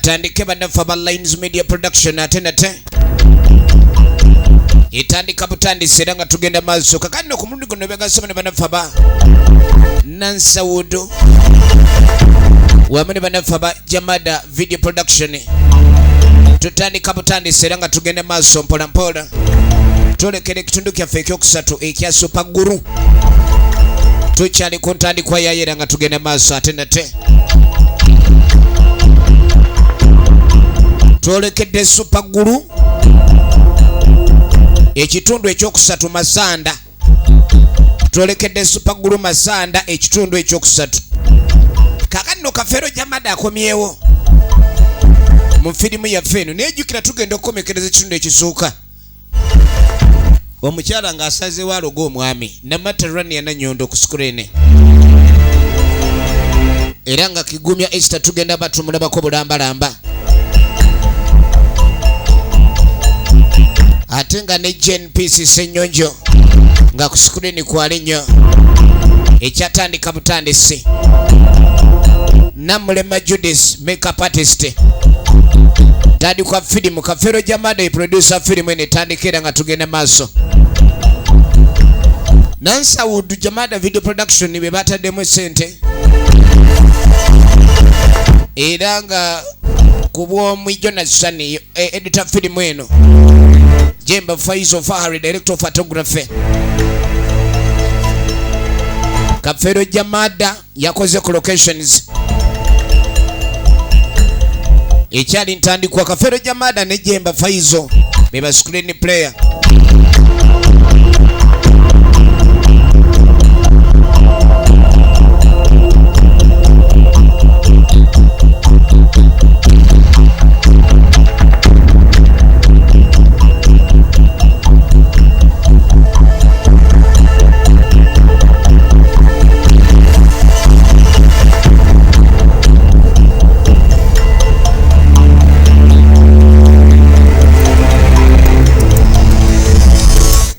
Etandike bannaffe aba Lines Media Production, ate nate etandika butandisi era nga tugenda maaso. Kakati no ku mulundi guno begasoma ne bannaffe aba Nansawudu wamu ne bannaffe aba Jamada Video Production. Tutandika butandisi era nga tugenda maaso mpola mpola, twolekera ekitundu kyaffe ekyokusatu ekya Super Guru. Tukyali ku ntandikwa yayo era nga tugenda maaso, ate nate twolekedde Super Guru ekitundu ekyokusatu Masanda. Twolekedde Super Guru Masanda ekitundu ekyokusatu. Kakati no Kafeero Jamada akomyewo mu firimu yaffe eno, naye jjukira tugenda okukomekereza ekitundu ekisooka. Omukyala ng'asazeewo aloga omwami Namata Rania Nanyondo ku screen, era nga Kigumya Esther tugenda batumulabako bulambalamba, ate nga ne Jane Peace Ssenyonjo nga ku screen kwali nnyo. Ekyatandika butandisi. Namulema Judith makeup artist tandikwa firimu. Kafeero Jamada producer firimu eno etandika era nga tugenda maaso. Nansawudu Jamada Video Production be bataddemu esente, era nga ku bw'omwi Jonathan editor firimu eno, Jemba Faizo Fahari director of photography. Kafeero Jamada yakoze ku locations. Ekyali ntandikwa. Kafeero Jamada ne Jemba Faizo be ba screen player.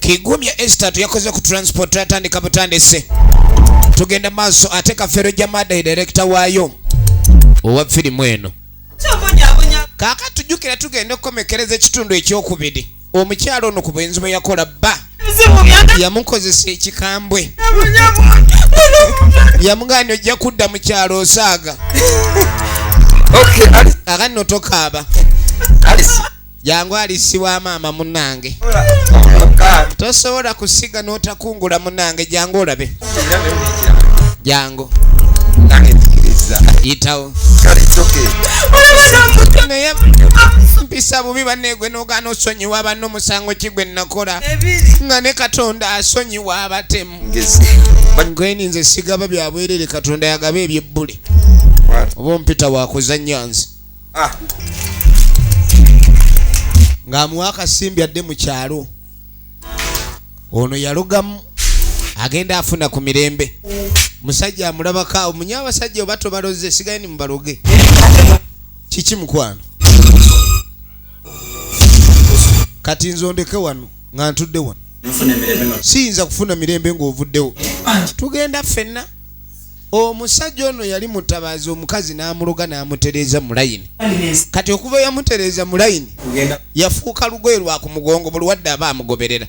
Kigumya Esther yakoze ku transport. Atandika butandise, tugenda maaso. Ate Kafeero Jamada director waayo owa firimu eno. Kaaka tujjukira tugenda okukomekereza ekitundu ekyokubiri. Omukyalo ono ku bwenzi bwe yakola, bba yamukozesa ekikambwe, yamugambye ojja kudda mu kyalo osaaga. Okay, Alice. Aka nno tokaaba. Alice. Jangu Alisi wa maama munnange. Tosobola kusiga n'otakungula munnange, jangu olabe, jangu. Nange nzikiriza. Yitawo. Kale, it's okay. Naye mpisa bubi banneegwe n'ogaana osonyiwa banno. Omusango ki gwe nakola nga ne Katonda asonyiwa abatemu? Ngezi. Ngweni nze sigaba byabwerere, Katonda yagaba ebyebbule. What? Oba ompita wakuzannya nze? Ah. Ng'amuwa akasimbi adde mu kyalo. Ono yalogamu agenda afuna ku mirembe. Musajja amulabako awo munye. Abasajja oba tobaloze, sigaye ni mubaloge. Kiki mukwano? Kati nze ondeke wano nga ntudde wano, siyinza kufuna mirembe ng'ovuddewo. Tugenda ffenna. Omusajja ono yali mutabaazi, omukazi n'amuloga n'amutereeza mu layini. Kati okuva yamutereeza mu layini, yafuuka lugoye lwa ku mugongo, buli wadde aba amugoberera.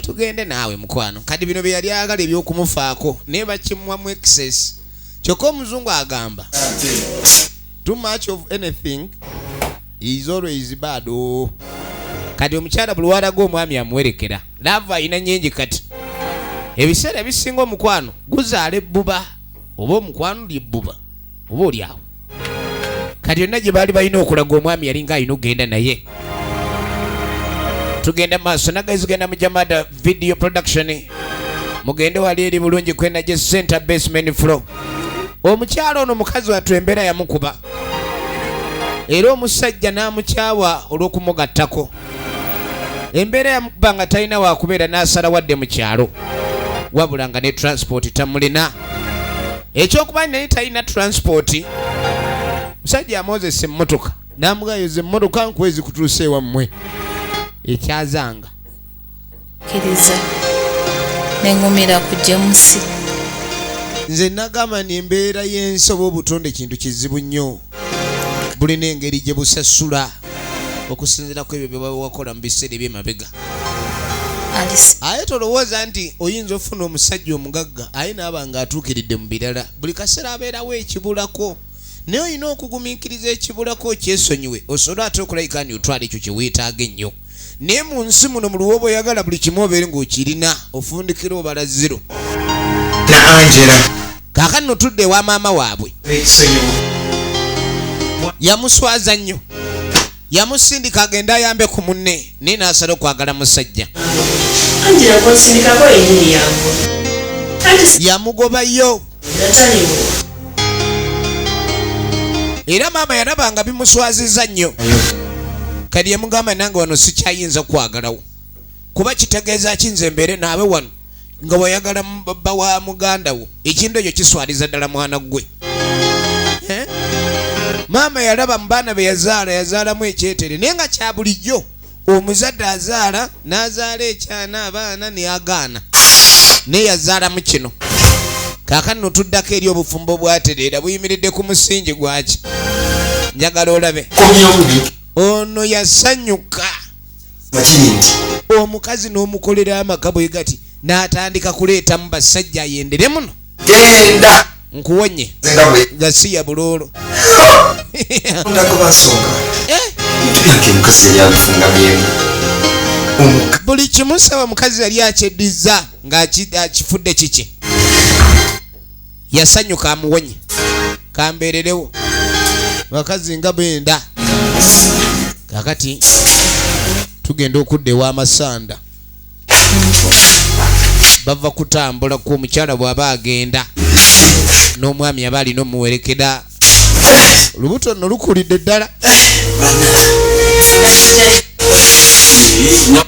Tugende naawe mukwano. Kati bino bye yali ayagala ebyokumufaako, naye bakimuwamu excess. Kyokka omuzungu agamba, "Too much of anything is always bad." Oh. Kati omukyala buli walaga omwami amuwerekera, love ayina nyingi. Kati ebiseera ebisinga omukwano guzaala ebbuba, oba omukwano lyebbuba oba oli awo. Kati yonna gye baali balina okulaga, omwami yalinga alina okugenda naye. Tugenda maaso nagazi, genda mu Jamada Video Production, mugende wali eri bulungi kwenaje center basement floor. Omukyalo ono mukazi wattu embeera yamukuba, era omusajja n'amukyawa olw'okumugattako. Embeera yamukuba nga talina wakubeera, n'asala wadde mu kyalo, wabula nga ne transport tamulina. Ekyokuba naye talina transport, musajja amwozesa emmotoka n'amugayoza emmotoka nkwezi kutuusa ewammwe ekyazanga. Kkiriza neŋŋumira ku James. Nze nagamba ni embeera y'ensi oba obutonde kintu kizibu nnyo. Bulina engeri gye busasula okusinziira ku ebyo bye baba wakola mu biseera eby'emabega. Alice. Aye tolowooza nti oyinza okufuna omusajja omugagga aye n'aba ng'atuukiridde mu birala. Buli kaseera abeerawo ekibulako, naye olina okugumiikiriza ekibulako okyesonyiwe osobole ate okulabika nti otwala ekyo kye weetaaga ennyo. Naye mu nsi muno mu luwooba oyagala buli kimu obeere ng'okirina, ofundikira obala zero. Na Angela. Kaakano nno tudde ewa maama waabwe. Ekisonyiwo. Yamuswaza nnyo, yamusindika agende ayambe ku munne, naye n'asala okwagala musajja. Angela gwonsindikako yennyini yangu. Anti Yamugobayo. nataliwo. Era maama yalaba nga bimuswazizza nnyo, kati yamugamba, nange wano sikyayinza kwagalawo, kuba kitegeeza ki nze mbeere naawe wano nga wayagala bba wa muganda wo? Ekintu ekyo kiswaliza ddala mwana ggwe. Eh? Maama yalaba mu baana be yazaala, yazaalamu ekyetere, naye nga kya bulijjo omuzadde azaala n'azaala ekyana abaana ne agaana, naye yazaalamu kino. Kaakano tuddako eri obufumbo bwatereera, buyimiridde ku musingi gwaki? Njagala olabe. Komyewo bintu. Ono yasanyuka. Makiri nti Omukazi n'omukolera amaka bwe gati, n'atandika kuleetamu basajja ayendere muno. Genda. Nkuwonye. Nze nga bwe Gasiya buloolo. Ndakuba nsonga. Eh, Ebintu byange omukazi yali abifunga byemu. Buli kimu saba omukazi yali akyeddiza ng'akifudde kiki. Yasanyuka amuwonye. Kambeererewo bakazi nga benda. Kakati tugenda okudda ew'amasanda, bava kutambula ku omukyala bw'aba agenda n'omwami aba alina omuwerekera. Olubuto nno lukulidde ddala,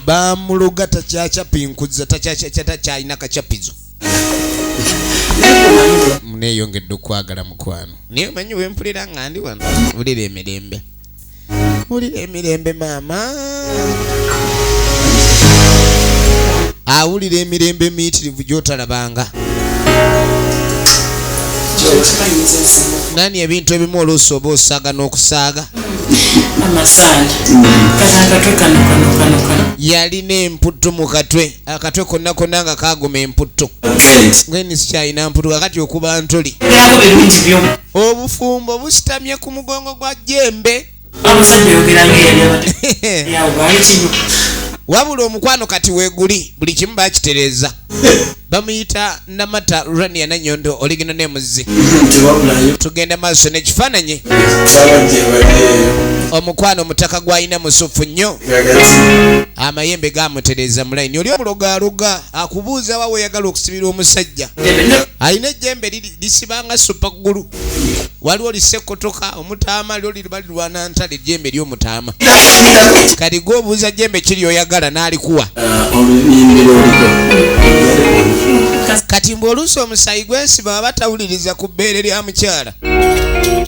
bamuloga, takyakyapinkuza, takyalina kacapizo. Neeyongedde okwagala mukwano, naye omanyi bwempulira nga ndi wano, wulira emirembe, wulira emirembe. Maama awulira emirembe emiyitirivu gy'otalabanga. Nani ebintu ebimu oluusi oba osaaga n'okusaaga. Amasanda kano akatwe kano kano kano kano. Yalina emputtu mu katwe, akatwe konna konna nga kaguma emputtu. Ngeni sikyalina mputtu kakati okuba ntoli. Byako birungi byo. Obufumbo busitamye ku mugongo gwa jembe. Abasajja oyogera ng'eyali abadde yawo baali kino. Wabula omukwano kati weeguli, buli kimu bakitereeza. Bamuyita Namata Rania Nanyondo, oligino nemuzi. Tewabulayo. Tugenda maaso n'ekifaananyi. Babajje baddeeyo. Omukwano omutaka gwalina musufu nnyo. Gagati. Amayembe gamutereeza mu layini. Oli omulogaaloga akubuuza wa weeyagala okusibira omusajja. Alina ejjembe lisibanga super glue. Waliwo lisekotoka omutaama, lyo liba lirwana ntale, ejjembe ly'omutaama. Kati gwobuuza jjembe kiri oyagala n'alikuwa. Oluyimbira oliko. Kati mbwe oluusi omusayi gwensiba aba tawuliriza ku bbeere lya mukyala,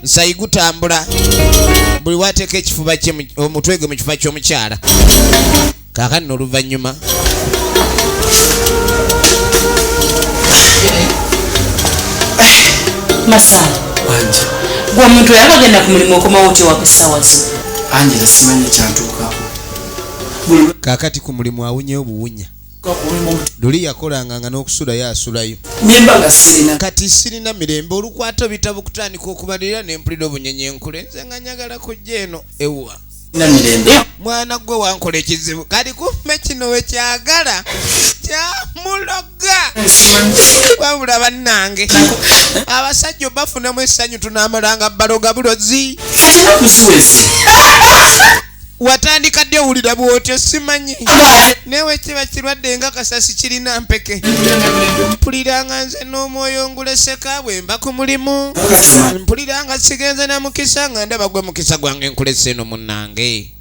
musayi gutambula buli wateeka ekifuba kye omutwe gwe mu kifuba ky'omukyala. Kaakati nno oluvannyuma Masanda. Wanje. Gwe omuntu yaba agenda ku mulimu, okomawo otya waka essaawa zino? Angela, simanyi kyantuukako. Buli Kaakati ku mulimu awunyeyo obuwunya. ku mulimu. Luli yakolanga nga n'okusulayo asulayo. Nemba nga sirina. Kati sirina mirembe, olukwata bitabo kutandika okubalira nempulira obunyenyenkule, nze nga njagala kujja eno ewa. Na mirembe. Mwana gwe wankola ekizibu, kati kumbe kino wekyagala kyamuloga. Wabula bannange abasajja obafunamu essanyu, tunamalanga baloga bulozi. Kati ennaku ziweze. Watandika ddi owulira bwotyo? Simanyi, newe kiba kirwadde nga kasasi kirina mpeke. Mpuliranga nze n'omwoyo nguleseka bwe mba ku mulimu, mpuliranga sigenze na mukisa, nga ndaba gwe mukisa gwange nkulese eno munnange,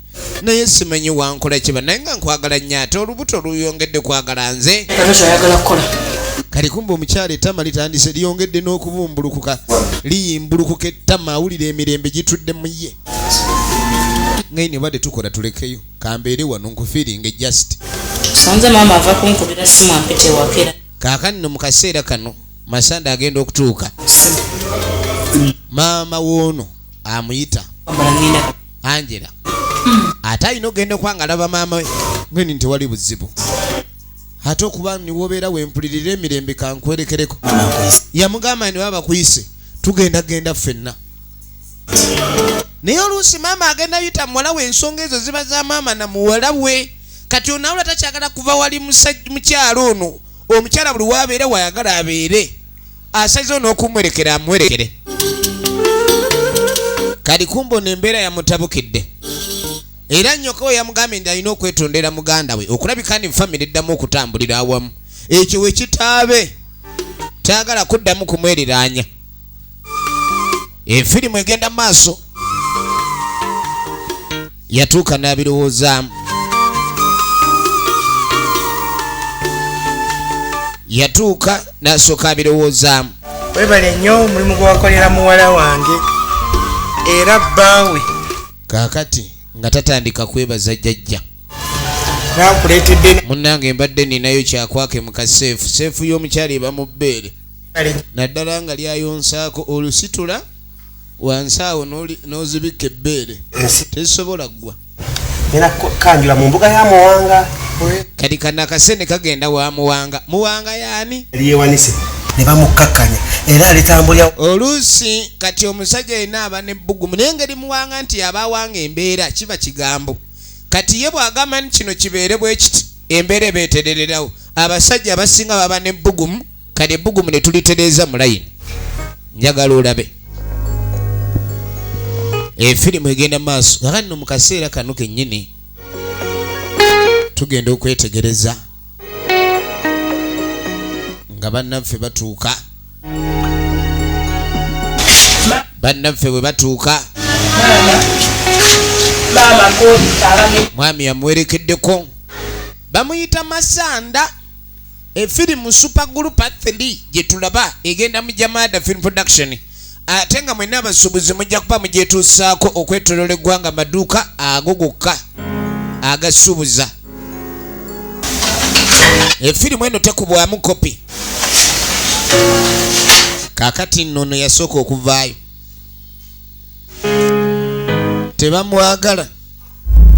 naye simanyi wankola kiba, naye nga nkwagala nnyo, ate olubuto luyongedde kwagala nze. Kato kyayagala kukola. Kati kumba omukyala ettama litandise, lyongedde n'okubumbulukuka, liyimbulukuka ettama, awulira emirembe gitudde mu ye. Ngaini badde tukola tulekeyo, kambeere wano nkufiiringa just. Sonze maama ava kunkubira simu ampita ewakera. Kaakati nno mu kaseera kano Masanda agenda okutuuka, maama woono amuyita. Angela ate alina okugenda okuba nga alaba maama we ngeni tewali buzibu ate okuba niwobeera wempulirira emirembe kankwerekereko. Yamugamba nti baba bakuyise tugenda genda ffenna, naye oluusi maama agenda yita muwala we, ensonga ezo ziba za maama na muwala we. Kati onawula takyagala kuva wali mukyalo ono, omukyala buli wabeera wayagala abeere, asazeho n'okumwerekera amuwerekere. Kati kumba ono embeera yamutabukidde, era nnyoko we yamugambye nti alina okwetondera muganda we okulabika nti famire eddamu okutambulira awamu. Ekyo we kitaabe tayagala kuddamu kumweriraanya. Efirimu egenda mu maaso, yatuuka n'abirowoozaamu, yatuuka n'asooka abirowoozaamu. Webale nnyo omulimu gwewakolera muwala wange era bbaawe. Kaakati nga tatandika kwebaza jjajja. Nakuleetedde. Munnange mbadde ninayo kyakwake mu kaseefu, seefu y'omukyala eba mu bbeere, naddala nga lyayonsaako olusitula wansi awo n'ozibikka ebbeere tezisobola ggwa. Ngenda kanjula mu mbuga ya Muwanga. Kati kano akasente kagenda wa Muwanga. Muwanga yaani? Yewanise ne bamukkakkanya era alitambulira. Oluusi kati omusajja yenna aba n'ebbugumu, naye engeri Muwanga nti aba awanga embeera kiba kigambo. Kati ye bw'agamba nti kino kibeere bwe kiti, embeera eba eterererawo. Abasajja abasinga baba n'ebbugumu, kati ebbugumu ne tulitereeza mu layini. Njagala olabe efirimu egenda mu maaso. Kakati nno mu kaseera kano kennyini tugenda okwetegereza nga bannaffe batuuka, bannaffe bwe batuuka, mwami yamuwerekeddeko bamuyita Masanda. Efirimu Super Group 3 gye tulaba egenda mu Jamada Film Production, ate nga mwenna abasuubuzi mujja kuba mugyetuusaako okwetoloola eggwanga, maduuka ago gokka agasuubuza. Efirimu eno tekubwamu kopi. Kaakati nno ono yasooka okuvaayo, tebamwagala,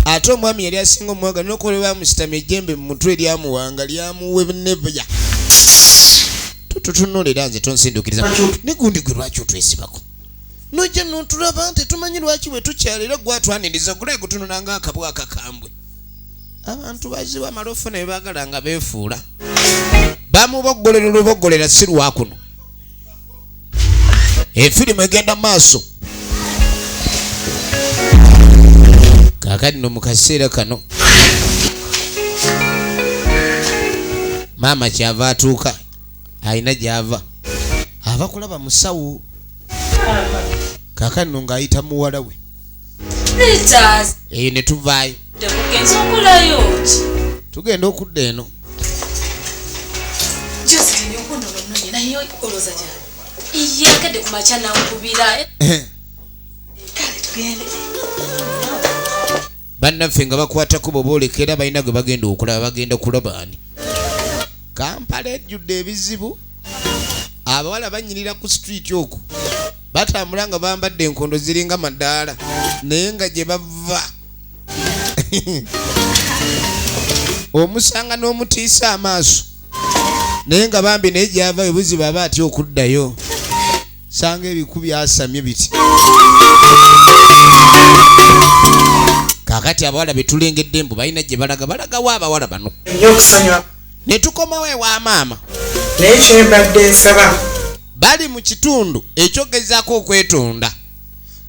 ate omwami yali asinga omwagala nokuba bamusitamya ejjembe mu mutwe eryamuwanga lyamuwenebya. Tututunulira nze tonsindukiriza ne gundi gwe, lwaki otwesibako nojja notulaba nti tumanyi lwaki bwe tukyala era gwatwaniriza gulaye gutunula nga akabwa akakambwe. Abantu bazibu amalofu ne baagala nga beefuula bamuboggolera oluboggolera si lwakuno. Efirimu egenda maaso. Kaakati no mu kaseera kano maama kyava atuuka, alina gy'ava, ava kulaba musawo. Kaakati no ng'ayita muwala we eyo ne tuvaayo. Temugenza okulayo ki? Tugenda okudda eno. Josephine okuno nononye naye olowooza gyali. Iye akedde ku makya nankubira. Kale tugende. Bannaffe nga bakwatako bwe boolekera balina gwe bagenda okulaba, bagenda kulaba ani. Kampala ejjudde ebizibu, abawala banyirira ku street okwo batambula nga bambadde enkondo ziringa madaala, naye nga gye bava omusanga n'omutiisa amaaso, naye nga bambi naye gyava ebuzibu aba atya okuddayo, sanga ebiku byasamye biti. Kaakati abawala betulengedde mbu balina gye balaga, balagawo abawala bano. Nnyo okusanywa. Ne tukomawo ewa maama. Naye kyembadde nsaba, bali mu kitundu ekyogezaako okwetonda,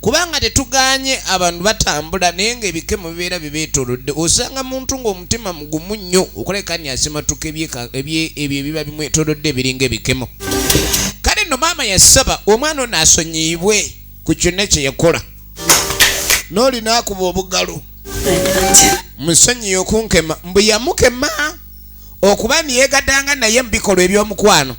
kubanga tetuganye abantu batambula, naye ng'ebikemo bibeera bibeetoolodde. Osanga muntu ng'omutima mugumu nnyo okulabika ni asimatuka ebyo ebiba bimwetoolodde ebiringa ebikemo. Kale nno maama yasaba omwana ono asonyiibwe ku kyonna kye yakola, n'oli n'akuba obugalo, musonyiye okunkema, mbu yamukema okuba niyeegaddanga naye mu bikolwa eby'omukwano.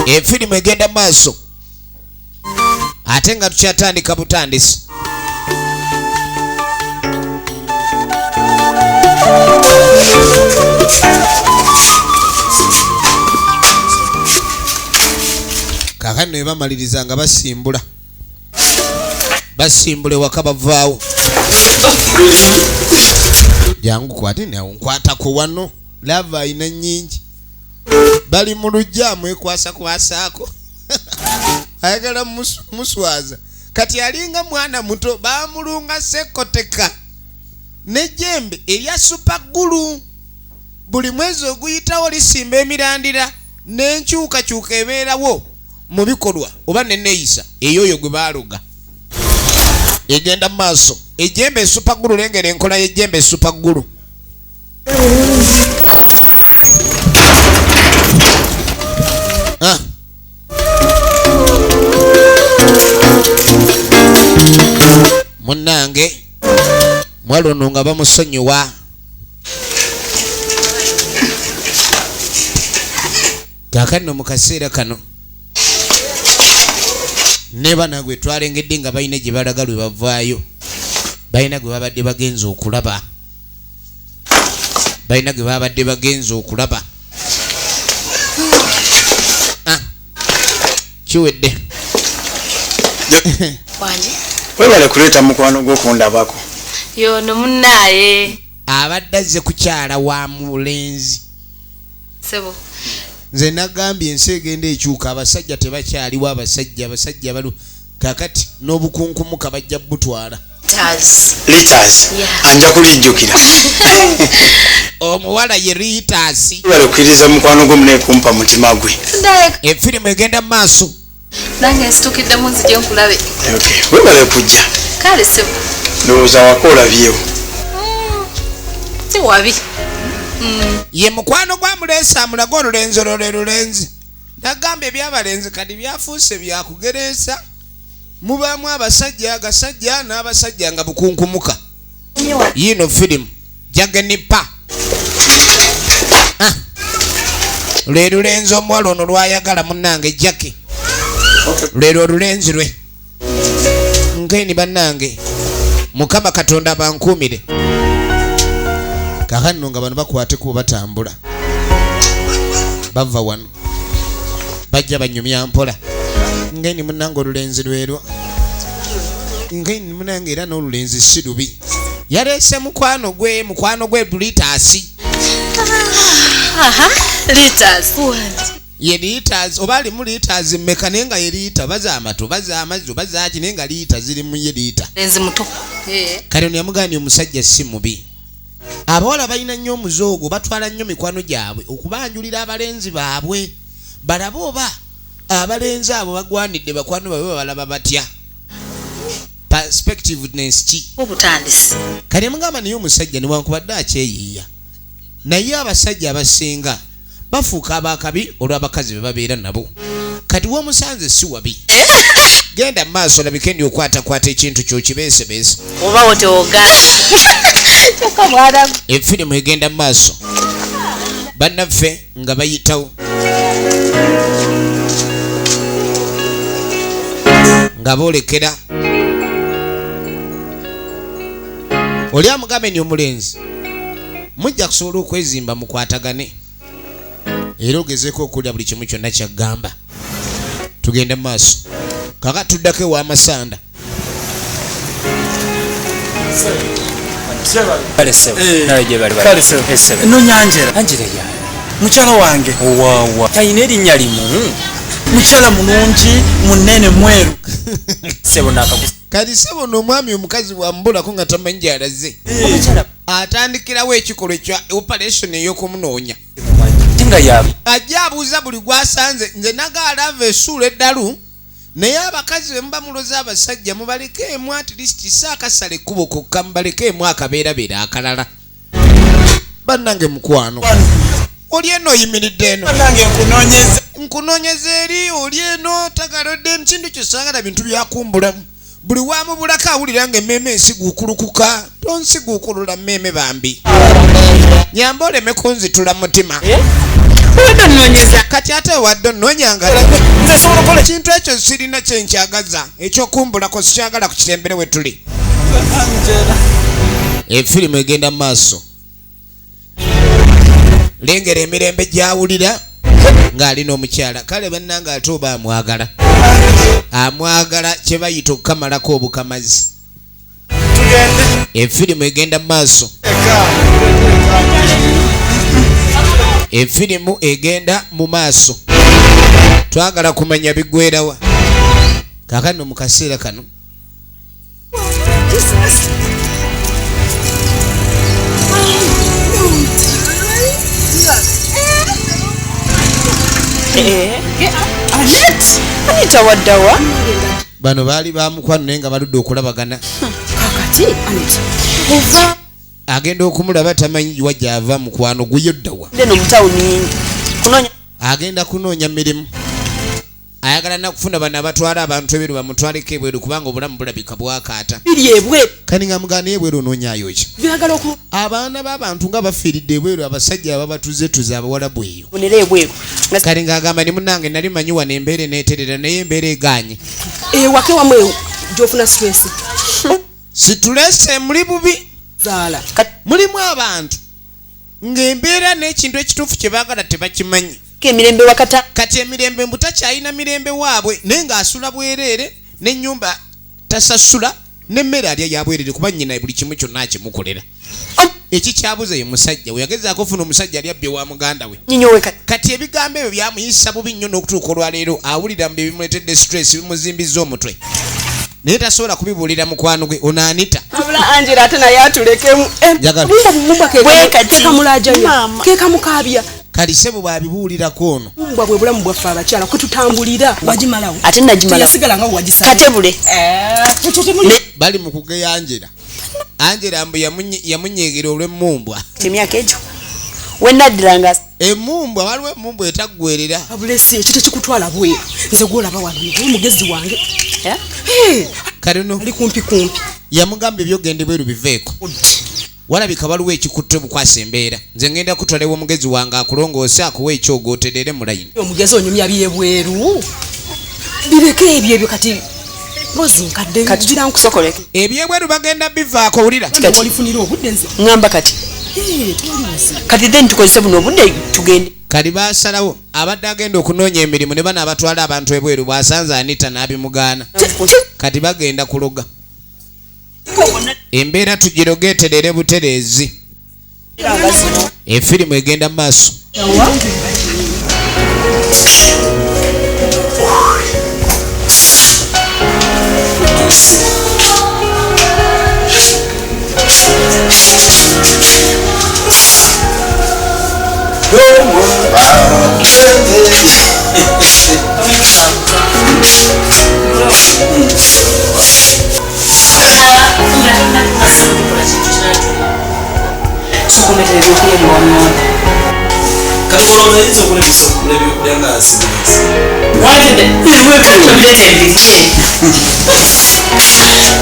Efirimu egenda maaso ate nga tukyatandika butandisi. Kakati Kakati ne bamaliriza nga basimbula basimbula ewaka bavaawo. Jangu kwate nawe nkwatako wano, lava ayina nnyingi. Bali mu luggya amwekwasa kwasaako ayagala muswaza. Kati alinga mwana muto, bamulunga sekoteka n'ejjembe erya super glue. Buli mwezi oguyitawo lisimba emirandira n'enkyukakyuka ebeerawo mu bikolwa oba neneeyisa eyoyo gwe baaloga egenda mu maaso. Ejjembe super glue, lengera enkola y'ejjembe super glue. Munnange mwali ono nga bamusonyiwa. Kaakano mu kaseera kano ne bana gwe twalengedde nga balina gye balaga lwe bavaayo, balina gwe babadde bagenze okulaba, balina gwe babadde bagenze okulaba. Kiwedde. Wanje? Webale kuleeta mukwano gw'okundabako. Yono munnaye. Abadde azze kukyala wa mulenzi. Sebo. Nze nagambye ensi egenda ekyuka, abasajja tebakyaliwo, abasajja abasajja baliwo. Kaakati n'obukunkumuka bajja butwala. Liters. Anja kulijjukira. Omuwala ye Liters. Webale kukkiriza mukwano gwo munne kumpa mutima gwe. Efirimu egenda mu maaso. Nange nsitukiddemu nzije nkulabe. Okay, webale kujja. Kale sebo. Ndowooza waka olabyewo. Si wabi. Ye mukwano gwa muleesa amulaga olulenzi olwo lwe lulenzi. Nagamba ebyabalenzi kati byafuuse byakugereesa. Mubaamu abasajja agasajja n'abasajja nga bukunkumuka. Yiino firimu Jagenipa. Lwe lulenzi omuwala ono lw'ayagala munnange Jackie. Lwe olulenzi lwe. Nkeni bannange Mukama Katonda bankuumire. Kaakano nga bano bakwate kubo batambula bava wano bajja banyumya mpola. Ngeni munnange olulenzi lwerwo. Ngeni munnange era n'olulenzi si lubi. Yaleese mukwano gwe, mukwano gwe Liters. Liters. Ye Liters oba alimu Liters mmeka, naye nga ye Lita baza amato baza amazzi baza ki, naye nga Lita ziri mu ye Lita. Lenzi muto. Kale ono yamugambye omusajja si mubi. Abawala balina nnyo omuze ogwo, batwala nnyo mikwano gyabwe okubanjulira abalenzi baabwe balabe oba abalenzi abo bagwanidde bakwano baabwe babalaba batya. Perspectiveness ki? Obutandisi. Kale mugamba naye omusajja newankubadde akyeyiiya, naye abasajja abasinga bafuuka abakabi olw'abakazi be babeera nabo. Kati w'omusanze si wabi. Genda mu maaso olabike ndi okwatakwata ekintu ky'okibeesebeese. Oba wotewogaana. Kyokka mwana. Efirimu egenda mu maaso. Bannaffe nga bayitawo. Nga boolekera. Oli amugambe ni omulenzi. Mujja kusobola okwezimba mukwatagane. Era ogezeeko okulya buli kimu kyonna ky'agamba. Tugende mu maaso. Kaakati tuddako ewa Masanda. Nonyanjera. Mukyala wange. Owawa. Talina erinnya limu. Mukyala mulungi, munene, mweru. Ssebo n'akakusa. Kati ssebo n'omwami omukazi bw'amubulako nga tamanyi gy'alaze. Atandikirawo ekikolwa ekya operation ey'okumunoonya. Ajja abuuza buli gw'asanze, nze nagaalaava essuula eddalu, naye abakazi bwe muba muloza abasajja mubalekeemu at least si akasala ekkubo kokka, mubalekeemu akabeerabeera akalala. Bannange mukwano. Oli eno oyimiridde eno. Bannange nkunoonyeza. Nkunoonyeza eri, oli eno tagalodde ekintu kyo saagala bintu byakumbulamu. Buli wamubulako awulira ng'emmeeme ensiguukulukuka. Tonsiguukulula mmeeme bambi. Nyamba oleme kunzitula mutima. Kati ate wadde onnoonyanga. Ekintu ekyo sirina kye nkyagaza. Eky'okumbulako sikyagala ku kitembere we tuli. Efirimu egenda mu maaso. Lengera emirembe gy'awulira. Ng'ali n'omukyala. Kale bannange ate oba amwagala. Amwagala kye bayita okukamalako obukamazi. Efirimu egenda mu maaso. Efirimu egenda mu maaso. Twagala kumanya biggwerawa. Kaakano mu kaseera kano Anita waddawa? Bano baali ba mukwano naye nga baludde okulabagana. Kakati Anita ova agenda okumulaba tamanyi wa gy'ava mukwano guyo ddawa. Eno mu tawuni kunoonya. Agenda kunoonya mirimu. Ayagala nakufuna bano abatwala abantu ebweru bamutwaleko ebweru kubanga obulamu bulabika bwakaata. Biri ebweru. Kati nga muganda ebweru onoonyaayo ki? Byagala oku Abaana b'abantu nga bafiiridde ebweru abasajja ababatuzetuze abawalabu eyo. Bonera ebweru. Kati ng'agamba ni munnange nali manyi wano embeera eneeterera naye embeera egaanye. Ewaka ewamwe gy'ofuna stress. Situleese muli bubi. Zaala. Mulimu abantu ng'embeera n'ekintu ekituufu kye baagala tebakimanyi. Emirembe wakata. Kati emirembe mbu takyalina mirembe waabwe naye ng'asula bwereere n'ennyumba tasasula n'emmere alya ya bwereere kuba nnyina buli kimu kyonna akimukolera. Ekikyabuze ye musajja we yagezaako ofuna omusajja ali abbye wa muganda we. Kati ebigambo ebyo byamuyisa bubi nnyo n'okutuuka olwaleero awulira mbu ebimuleetedde stress bimuzimbizza omutwe. Naye tasobola kubibuulira mukwano gwe ono Anita. Wabula Angela ate naye atulekemu. Njagala. Bumba bumba kekamulaajanya, Maama. kekamukabya. Kali ssebo bw'abibuulirako ono. Bumbwa bwe bulamu bwaffe abakyala kwe tutambulira. Wagimalawo. Ate nagimalawo. Teyasigala nga wagisala. Katebule. Ekyo temuli. Bali mu kugeya Angela. Angela mbu yamunyiigira olw'emmumbwa. Emyaka egyo. We naddiranga. Emmumbwa waliwo emmumbwa etaggwerera. Abulesi ekyo tekikutwala bweru. Nze gw'olaba wano naye mugezi wange. Kale no. Ali kumpi kumpi. Yamugamba eby'okugenda ebweru biveeko. Walabika waliwo ekikutte obukwasa embeera. Nze ngenda kutwala ew'omugezi wange akulongoose akuwe ekyogo otereere mu layini. Omugezi onyumya by'ebweru. Bireke ebyo ebyo kati mbozi nkadde Kati ngira nkusokoleke. Eby'ebweru bagenda bivaako wulira. Kati olifunira obudde nze. Ŋŋamba kati. Tewali buzibu. Kati then tukozese buno obudde tugende. Kati baasalawo abadde agenda okunoonya emirimu ne bano abatwala abantu ebweru bw'asanze Anita n'abimugaana. Kati bagenda kuloga. Embeera tugiroge eterere butereezi. Efirimu egenda mu maaso.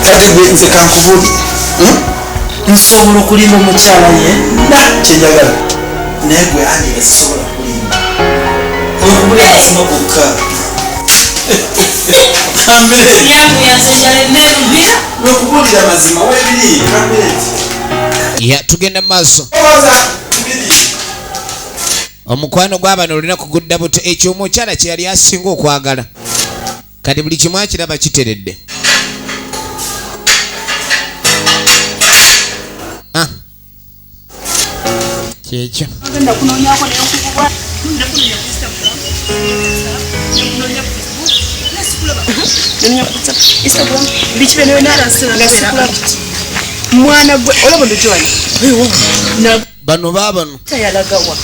Kati gwe nze kankubuli. Nsobola okulimba omukyala yenna kye njagala. Naye gwe Angela sisobola kulimba. Nkubulira amazima gokka. Nkubulira amazima weebiri, kambeere. Ya, tugenda mu maaso. Omukwano gw'abano olina kugudda buto ekyo omukyala kye yali asinga okwagala. Kati buli kimu akiraba kiteredde. Kyekyo. Mwana gwe olaba ndojwani. Bano baabano. Tayalagawa.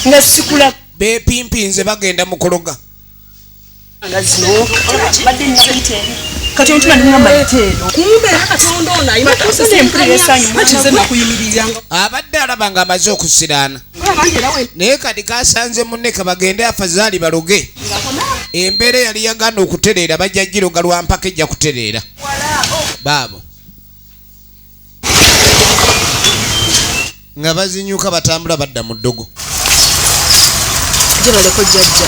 Nga sikula. Beepimpinze bagenda mu kuloga. Nga zino. Badde nnayita eri. Kati omutima ne mugamba yita eno. Kumbe era Katonda ono ayina Kusasa empulira essanyu. Anti nze nakuyimirira nga. Abadde alaba ng'amaze okusiraana. Naye kati kasanze munne kabagende afazaali baloge. Embeera yali yagaana okutereera bajja giroga lwa mpaka ejja kutereera. Baabo. Nga bazinyuka batambula badda mu ddogo. Gyebaleko jjajja.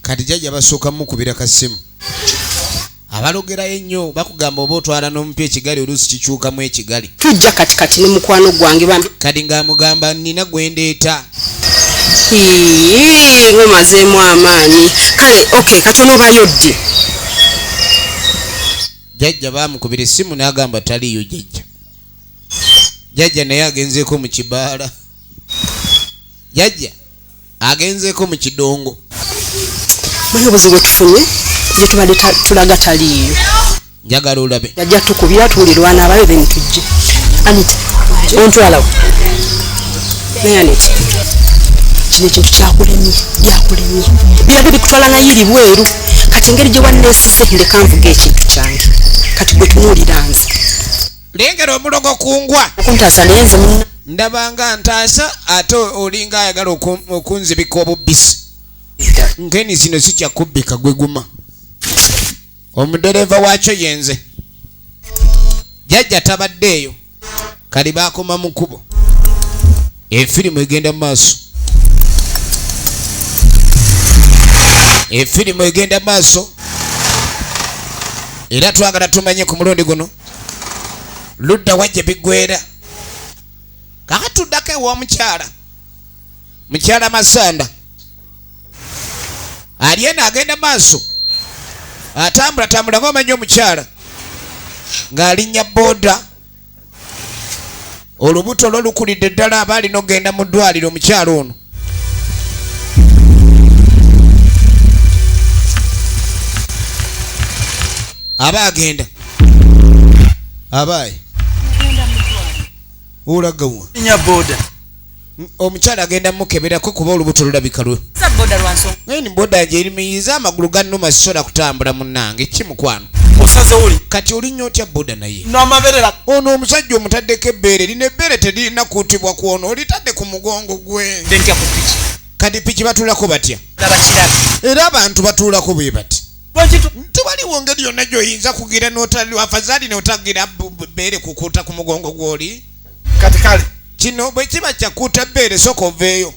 Kati jjajja basooka mukubira kasimu. Abalogerayo ennyo bakugamba oba otwala n'omupya ekigali oluusi kikyukamu ekigali. Tujja kati kati ne mukwano gwange bambi. Kati ng'amugamba nina gwe ndeeta. Ngomazeemu amaanyi. Kale okay, kati onoobayo ddi? Jjajja baamukubira essimu n'agamba taliiyo jjajja. Jjajja naye agenzeeko mu kibaala. Jjajja agenzeeko mu kidongo. Manyi obuzibu tufunye gye tubadde tulaga taliiyo. Njagala olabe. Jjajja tukubira tuwulirwana abayo then tujje. Anita, ontwalawo. Naye Anita, kino ekintu kyakulemye, byakulemye. Bibadde bikutwala nga yiri bweru. Kati engeri gye wanneesise ndeka nvuga ekintu kyange. Kati gwe tunuulira nze. Lengera omulogo kungwa. Okuntaasa naye nze munna. Ndabanga ntaasa ate olinga ayagala okunzibika obubbisi. Nkeni zino zikyakubbika gwe guma. Omudereva waakyo yenze. Jjajja tabaddeeyo. Kali baakoma mu kkubo. Efirimu egenda mu maaso. Efirimu egenda mu maaso. Era twagala tumanye ku mulundi guno ludda wajje biggwera. Kakati tuddako ew'omukyala. Mukyala Masanda ali eno agenda maaso. Atambula tambula ng'omanyi omukyala ng'alinnya booda. Olubuto lwo lukulidde ddala aba alina okugenda mu ddwaliro omukyala ono. Aba agenda. Abaye. Olagawa. Linnya booda. Omukyala agenda mukeberako kuba olubuto lulabika lwe. Naye ni booda gyerimiyiza amagulu gannuma sisobola kutambula munnange ki mukwano. Osaze oli. Kati olinnya otya booda naye? N'amabeerera. Ono omusajja omutaddeko ebbeere lino ebbeere teririna kuutibwa ku ono olitadde ku mugongo gwe. Ntya ku piki. Kati piki batuulako batya? Era abantu batuulako bwe bati. Tewaliwo ngeri yonna gy'oyinza kugira n'otali afazaali n'otagira bbeere kukuuta ku mugongo gw'oli. Kati kale. Kino bwe kiba kyakuuta bbeere sooka oveeyo.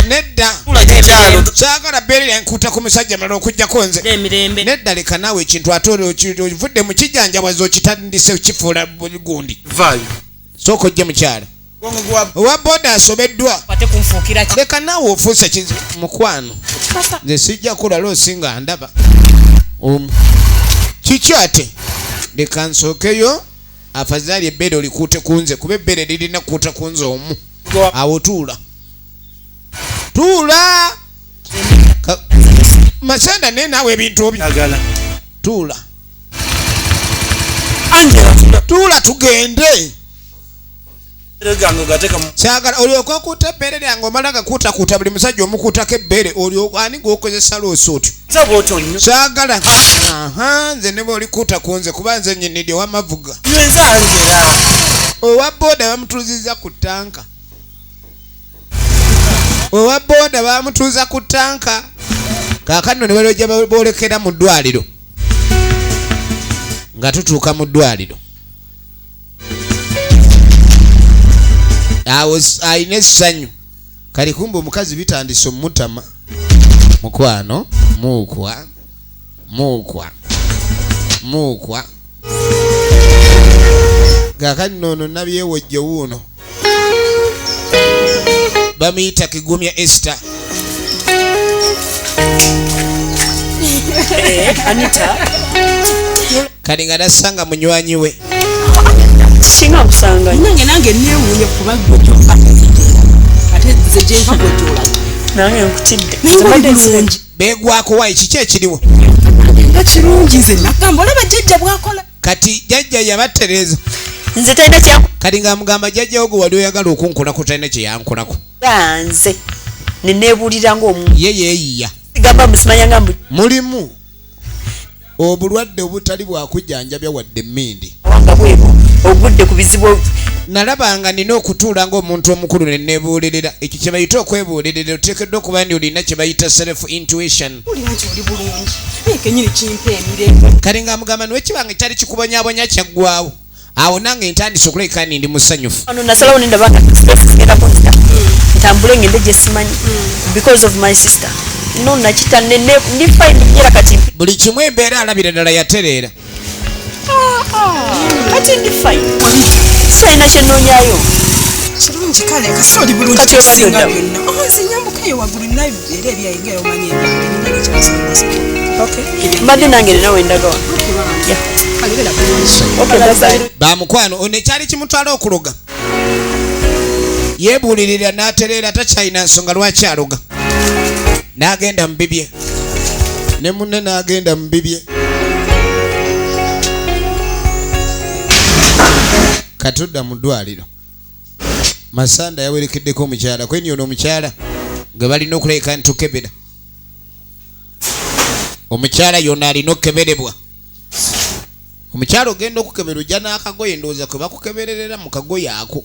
Nedda. Saagala bbeere lyankuuta ku musajja mulala okuggyako nze. Nedda leka naawe ekintu ate ovudde mu kijjanjabazo okitandise kifuula gundi. Sooka ojje mukyala. Owa booda asobeddwa. Leka naawe ofuuse kizibu mukwano. Nze sijja kulala osinga ndaba. Kiki ate? Leka nsookeyo afazaali ebbeere olikuute ku nze kuba ebbeere lirina kukuuta ku nze omu. Awo tuula. Tuula! Masanda naye naawe ebintu obi. Tuula. Tuula tugende. Kyagala olyoka okuuta ebbeere lyange omala gakuutakuuta buli musajja omukuutako ebbeere olyoka ani gw'okozesa loosi otyo. Kyagala. Nze ne bw'olikuuta ku nze kuba nze nnyini ndi ow'amavuga. Owa booda bamutuuzizza ku ttanka. Owa booda bamutuuza ku ttanka. Kaakano ne balojja boolekera mu ddwaliro. Nga tutuuka mu ddwaliro. Awo alina essanyu. Kali kumbe omukazi bitandise omutama. Mukwano, muukwa, muukwa, muukwa. Kaakati nno nabyewojje wuuno. Bamuyita Kigumya Esther. Anita. Kali nga nasanga munywanyi we. Singa kusanga. Nange nange neewuunya kuba gwe kyokka. Ate nze gye nva gwe gy'olaga. Nange nkutidde. Beegwako wayi kiki ekiriwo? Nga kirungi nze nagamba olaba jjajja bw'akola. Kati jjajja yabatereeza. Nze talina kya. Kati ng'amugamba jjajja wo gwe wali oyagala okunkolako talina kye yankolako. Nze ne neebuulira ng'omuntu. Ye yeeyiya. Gamba musimanya nga mbu. Mulimu obulwadde obutali bwakujjanjabya wadde emmindi. Wanga bwebo ogudde ku bizibu. Nalabanga nina okutuula ng'omuntu omukulu ne neebuulirira. Ekyo kye bayita okwebuulirira oteekeddwa okuba nti olina kye bayita self intuition. Mpulira nti oli bulungi. Naye kennyini kimpa emirembe. Kale ng'amugamba nti ekibanga kyali kikubonyaabonya kyaggwawo. Awo nange ntandise okulabika nti ndi musanyufu. Wano nasalawo ne ndaba nga stress zigenda kunzita. Ntambule ngende gye simanyi. Because of my sister. No nakita ne ndi fine nyera kati. Buli kimu embeera alabira ddala yatereera. Kati ndi fine. Sirina kye nnoonyaayo. Kirungi kale kasi oli bulungi Kati obadde okusinga oddamu. byonna. Oh, nze nyambukayo waggulu nina era ebyayingira omanyi ebyange nina ekyasobosa. Mbadde nange nina wendaga wano. Yeah. Kale beera bulungi. Okay, bye bye. Bamukwano ono ekyali kimutwala okuloga yeebuulirira n'atereera, takyalina nsonga lwaki aloga, n'agenda mu bibye ne munne n'agenda mu bibye. Katudda mu ddwaliro, Masanda yawerekeddeko omukyala kweni ono omukyala nga balina okulabika ntukebera omukyala yona alina okukeberebwa. Omukyala ogenda okukebera ojja n'akagoye, ndowooza kwe bakukebererera mu kagoye ako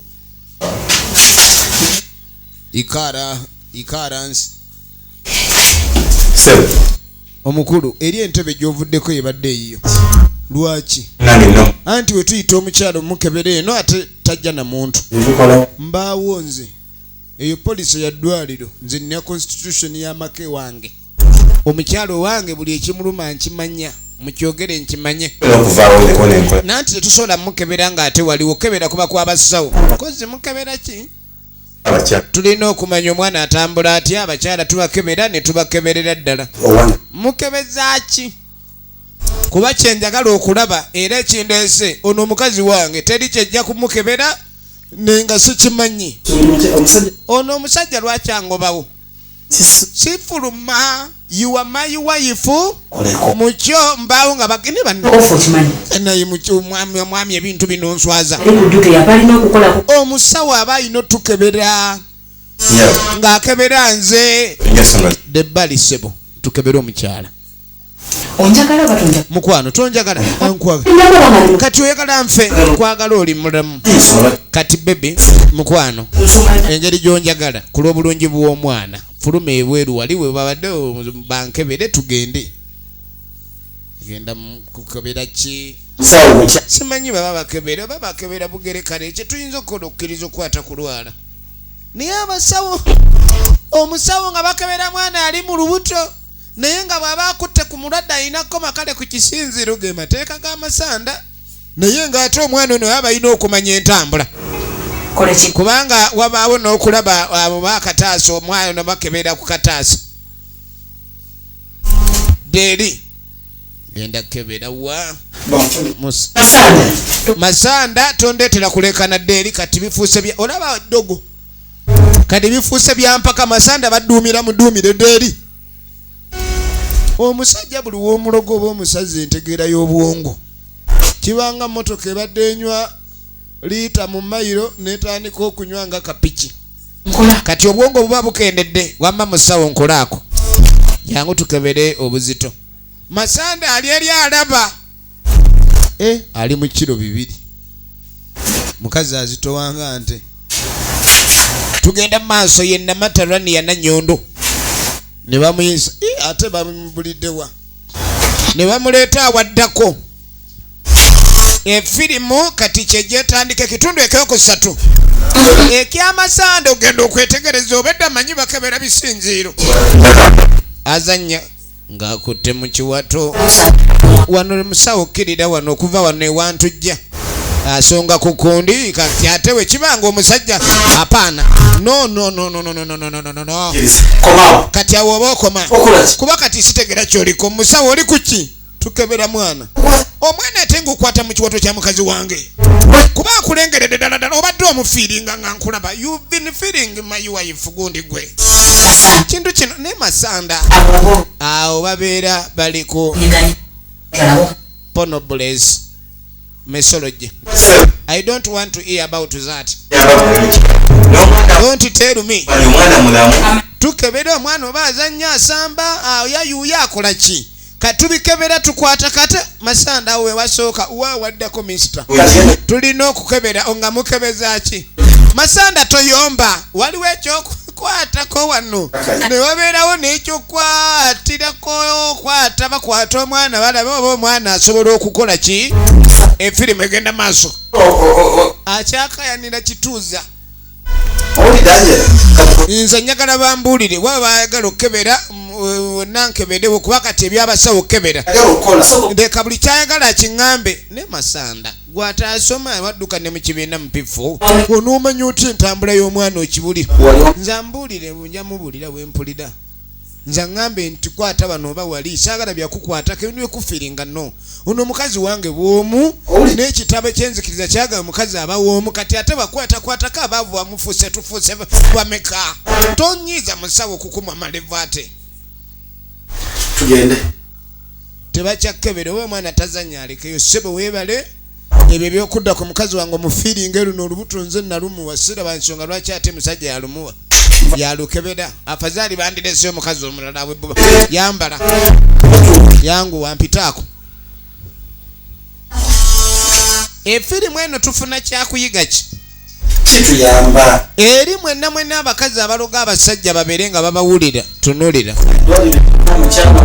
ikaara ikaaransi. Sebo. Omukulu eri entebe gy'ovuddeko yebadde eyiyo, lwaki? Nange no. Anti we tuyita omukyala omukebera eno ate tajja na muntu. Nzikola. Mbaawo nze, eyo poliisi ya ddwaliro, nze nina constitution y'amaka ewange. Omukyalo owange buli ekimuluma nkimanya, mukyogere nkimanye. Okuvaawo ndeko nenkola. Nanti tetusobola mukebera ng'ate waliwo kebera kuba kwabasawo kozi mukebera ki? Abakyala. Tulina okumanya omwana atambula atya. Abakyala tubakebera ne tubakeberera ddala. Owange. Mukebeza ki? Kuba kyenjagala okulaba era ekindeese ono omukazi wange teri kyejja kumukebera nenga sikimanyi. Omusajja. Ono omusajja lwaki angobawo? Sifuluma, you are my wife. Koleko. Mukyo mbaawo nga bagende banno. Ofa okimanyi. Naye mukyo omwami omwami ebintu bino nswaza. Ali ku duty yaba alina okukolako. Omusawo aba alina otukebera Nyabo. ng'akebera nze. Ensonga. Debbali ssebo, tukebere omukyala. Onjagala oba tonjagala? Mukwano, tonjagala? Ankwaga. Njagala nga ndi Kati oyagala nfe? Kwagala oli mulamu. Ensonga. Kati baby, mukwano, nsonga. Engeri gyonjagala ku lw'obulungi bw'omwana, fuluma ebweru wali we babadde bankebere tugende. Genda kukebera ki? Musawo mukya. Simanyi baba bakebera oba bakebera bugere. Kale kyetuyinza okukola okukkiriza okukwata kulwala, naye abasawo, omusawo nga bakebera mwana ali mu lubuto, naye nga bw'aba akutte ku mulwadde alina koma kale ku kisinziro ge mateeka g'amasanda, naye ng'ate omwana ono aba alina okumanya entambula. Kola ki? Kubanga wabaawo n'okulaba abo bakataasa omwana ono bakebera ku kataasa deeri genda kukebera wa Masanda. Masanda, tondeetera kulekana ddeeri. Kati bifuuse bya olaba ddogo, kati bifuuse byampaka. Masanda badduumira muduumire ddeeri. Omusajja buli w'omulogo oba omusazi, entegeera y'obwongo kibanga motoka ebadde enywa liita mu mayiro netandika okunywa nga kapiki. Nkola. Kati obwongo buba bukendedde. Wamma musawo, nkolaako, jangu tukebere obuzito. Masanda ali eri alaba e, ali mu kiro 2, mukazi azitowanga nte. Tugenda mu maaso, ye Namataraniya Nanyondo ne bamuyisa. Eh, ate bamubuliddewa ne bamuleeta awaddako efirimu. Kati kyegyetandika ekitundu ekyokusatu ekyamasanda. Ogenda okwetegereza obedda manyi bakebera bisinziiro, azanya ng'akutte mu kiwato wano. Musawo kkirira wano okuva wano ewantujja asonga ku kundi. Kati ate we kibanga omusajja apaana, no no no no no no no no no no no. Komawo. Kati awo oba okoma. Okola ki? Kuba kati sitegera kyoliko musawo, oli kuki? Tukebera mwana, omwana ate ngaokwata mu kiwato kya mukazi wange, kuba akulengeredde ddala ddala obadde omufiiringa nga nkulaba. You've been feeling my wife. Gundi gwe kintu kino ne Masanda Abo awo babeera baliko. nyigani. Kalabo. Ponobles mesology, I don't want to hear about that. Don't tell me. Omwana mulamu. Tukebera omwana oba azannya, asamba, yayuuya, akola ki? Katubikebera tukwata kate. Masanda awo wewasooka wa waddako minisita, tulina okukebera nga mukebeza ki? Masanda toyomba, waliwo ekyokukwatako wano ne wabeerawo n'ekyokwatirako kwata, bakwata omwana balabe oba omwana asobola okukola ki. Efirimu egenda maaso, akyakayanira kituuza. Owulidde Angela? Nze njagala bambuulire waba bayagala okukebera. Nankebedewo kuba kati ebyabasawo kebera. Ayagala okukola. Leka buli kyayagala kiŋŋambe. Ne Masanda gwatasoma wadduka ne mu kibiina mupifu, onoomanya otya entambula y'omwana okibulira? Nze ambuulire, nja mubuulira wempulira. Nze aŋŋambe nti kwata bano oba wali, saagala byakukwatako ebintu byekufiiringa. No ono omukazi wange bw'omu n'ekitabo ekyenzikiriza kyagala omukazi aba w'omu. Kati ate bakwatakwatako abaavu bamufuuse, tufuuse bameka? Tonyiiza musawo okukumwa malevu ate. Tugende. Tebakyakebera oba omwana tazanya, alekeyo. Ssebo weebale ebyo ebyokudda ku mukazi wange omufiiringa. Luno olubuto nze nalumuwa, siraba nsonga lwaki ate musajja yalumuwa yalukebera. Afazaali bandireseyo omukazi omulala awebbuba. Yambala yangu wampitaako. Efirimu eno tufuna kyakuyiga ki? Kituyamba. Eri mwenna mwenna abakazi abaloga abasajja babeere nga babawulira, tunulira. Dwalire omukyala,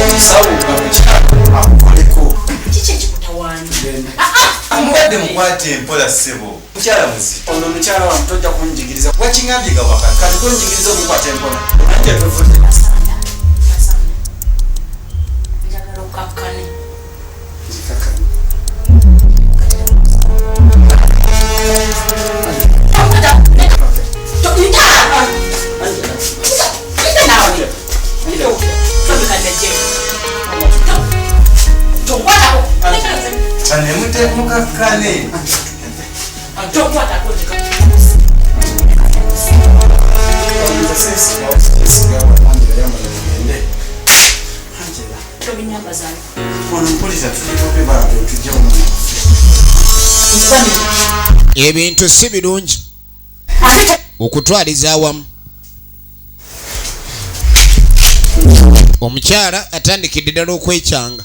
omusawo nga mukyala akukoleko. Kiki ekikutawaanya? Amubadde mukwate empola, ssebo, mukyala muzito. Ono mukyala wange, tojja kunjigiriza. Wakiŋambye nga wakati. Kati gonjigiriza okukwata empola anje tuvudde. Masanda, Masanda, njagala okakkane. Nzikakanye. Nta Tonkwatako. Kane mukakkane. Tonkwatako. Nze seesigawo, seesigawo. Angela, yambala tugende. Angela. Tobinyambazayo. Ono mpulira tuli bubi bambi, tujje omwana waffe. Ebintu si birungi okutwaliza awamu. Omukyala atandikidde ddala okwekyanga.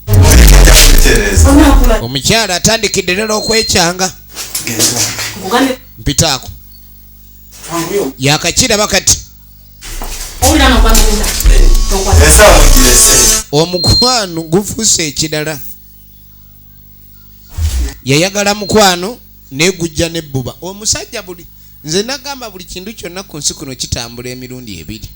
Kutereza. Omukyala atandikidde ddala okwekyanga. Tugende bambi. Nkugambye. Mpitaako. Twanguye. Yakakiraba kati. Owulira nga nkwamiriza, tonkwatako. Ensawo mugirese. Omukwano gufuuse ekirala. Yayagala mukwano naye gujja nebbuba. Omusajja buli, nze nagamba buli kintu kyonna ku nsi kuno kitambula emirundi ebiri.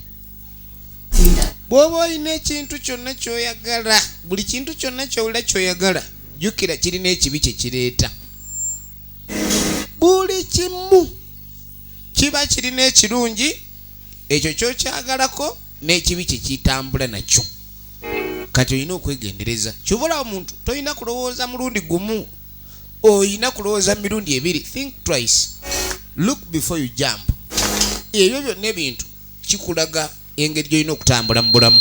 Bw'oba olina ekintu kyonna kyoyagala, buli kintu kyonna kyowulira kyoyagala, jjukira kirina ekibi kye kireeta. Buli kimu kiba kirina ekirungi ekyo kyokyagalako n'ekibi kye kitambula nakyo. Kati olina okwegendereza. Kyova omuntu tolina kulowooza mulundi gumu, olina kulowooza mirundi ebiri. Think twice, look before you jump. Ebyo byonna ebintu kikulaga engeri gyolina okutambula mu bulamu.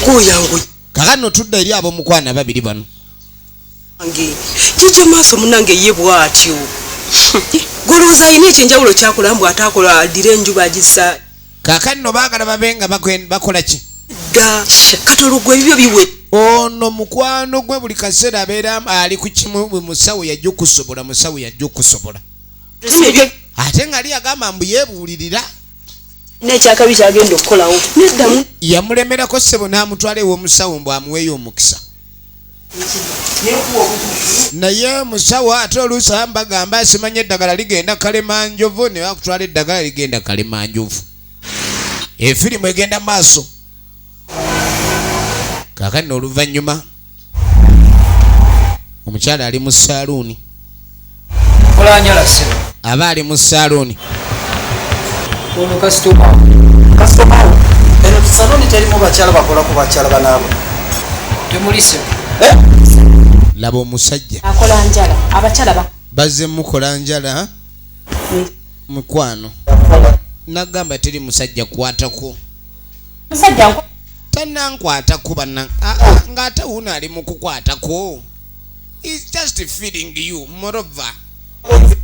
Kuyangu. Kakano tudda eri ab'omukwano ababiri bano. Wange kikyo maaso munange ye bw'atyo golowooza alina ekyenjawulo kyakola mbw ate akola addira enjuba agisa. Kaakano baagala babe nga bakola ki? Dda kati olugwa ebibyo biwe. Ono mukwano gwe buli kaseera abeera ali ku kimu, bwe musawo yajja okusobola, musawo yajja okusobola, ate nga ali agamba mbu yeebuulirira. Nekyakabi kyagenda okukolawo neddamu. Yamulemerako ssebo n'amutwala ew'omusawo mbu amuweeyo omukisa, naye musawo ate oluusi abamu bagamba simanya eddagala ligenda kalemanjovu, ne bakutwala eddagala ligenda kalemanjovu. Efirimu egenda maaso. Kaakati oluvannyuma omukyala ali mu saaluuni. Kola njala, ssebo. Aba ali mu saaluuni. Ono kasitoma. Kasitoma wo? Eno saloni terimu bakyala bakola ku bakyala banaabwe? Temuli, ssebo. Laba omusajja. Akola njala, abakyala ba Bazze mukola njala, mukwano. Nagamba teri musajja kwatako. Musajja nko Tanankwatako banna. Ah, ah, ng'ate wuno ali mu kukwatako. Is just feeling you. Moreover,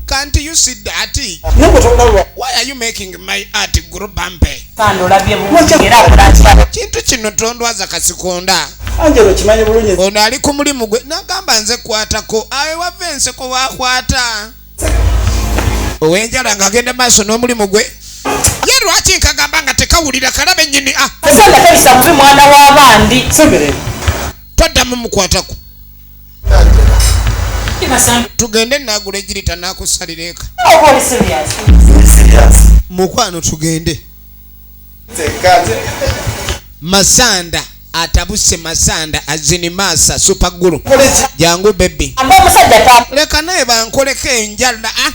can't you see that? Naye tolaba. Why are you making my heart grow bumpy? Sando olabye bulungi era akola njala. Kintu kino tondwaza kasikonda. Angelo, kimanyi bulungi. Ono ali ku mulimu gwe, nagamba nze kwatako awe wava enseko wakwata ow'enjala ng'agenda maaso n'omulimu gwe. Ye lwaki nkagamba nga tekawulira kalabe nnyini, ah. Sanda tayisa bubi mwana w'abandi. Semere. Toddamu mukwatako. Masanda. Tugende nagula egirita nakusalira eka. Oba oli serious? Mukwano, tugende. Masanda atabuse. Masanda azinimasa supagulu. Jangu baby, leka naye bankoleko enjala. Ah,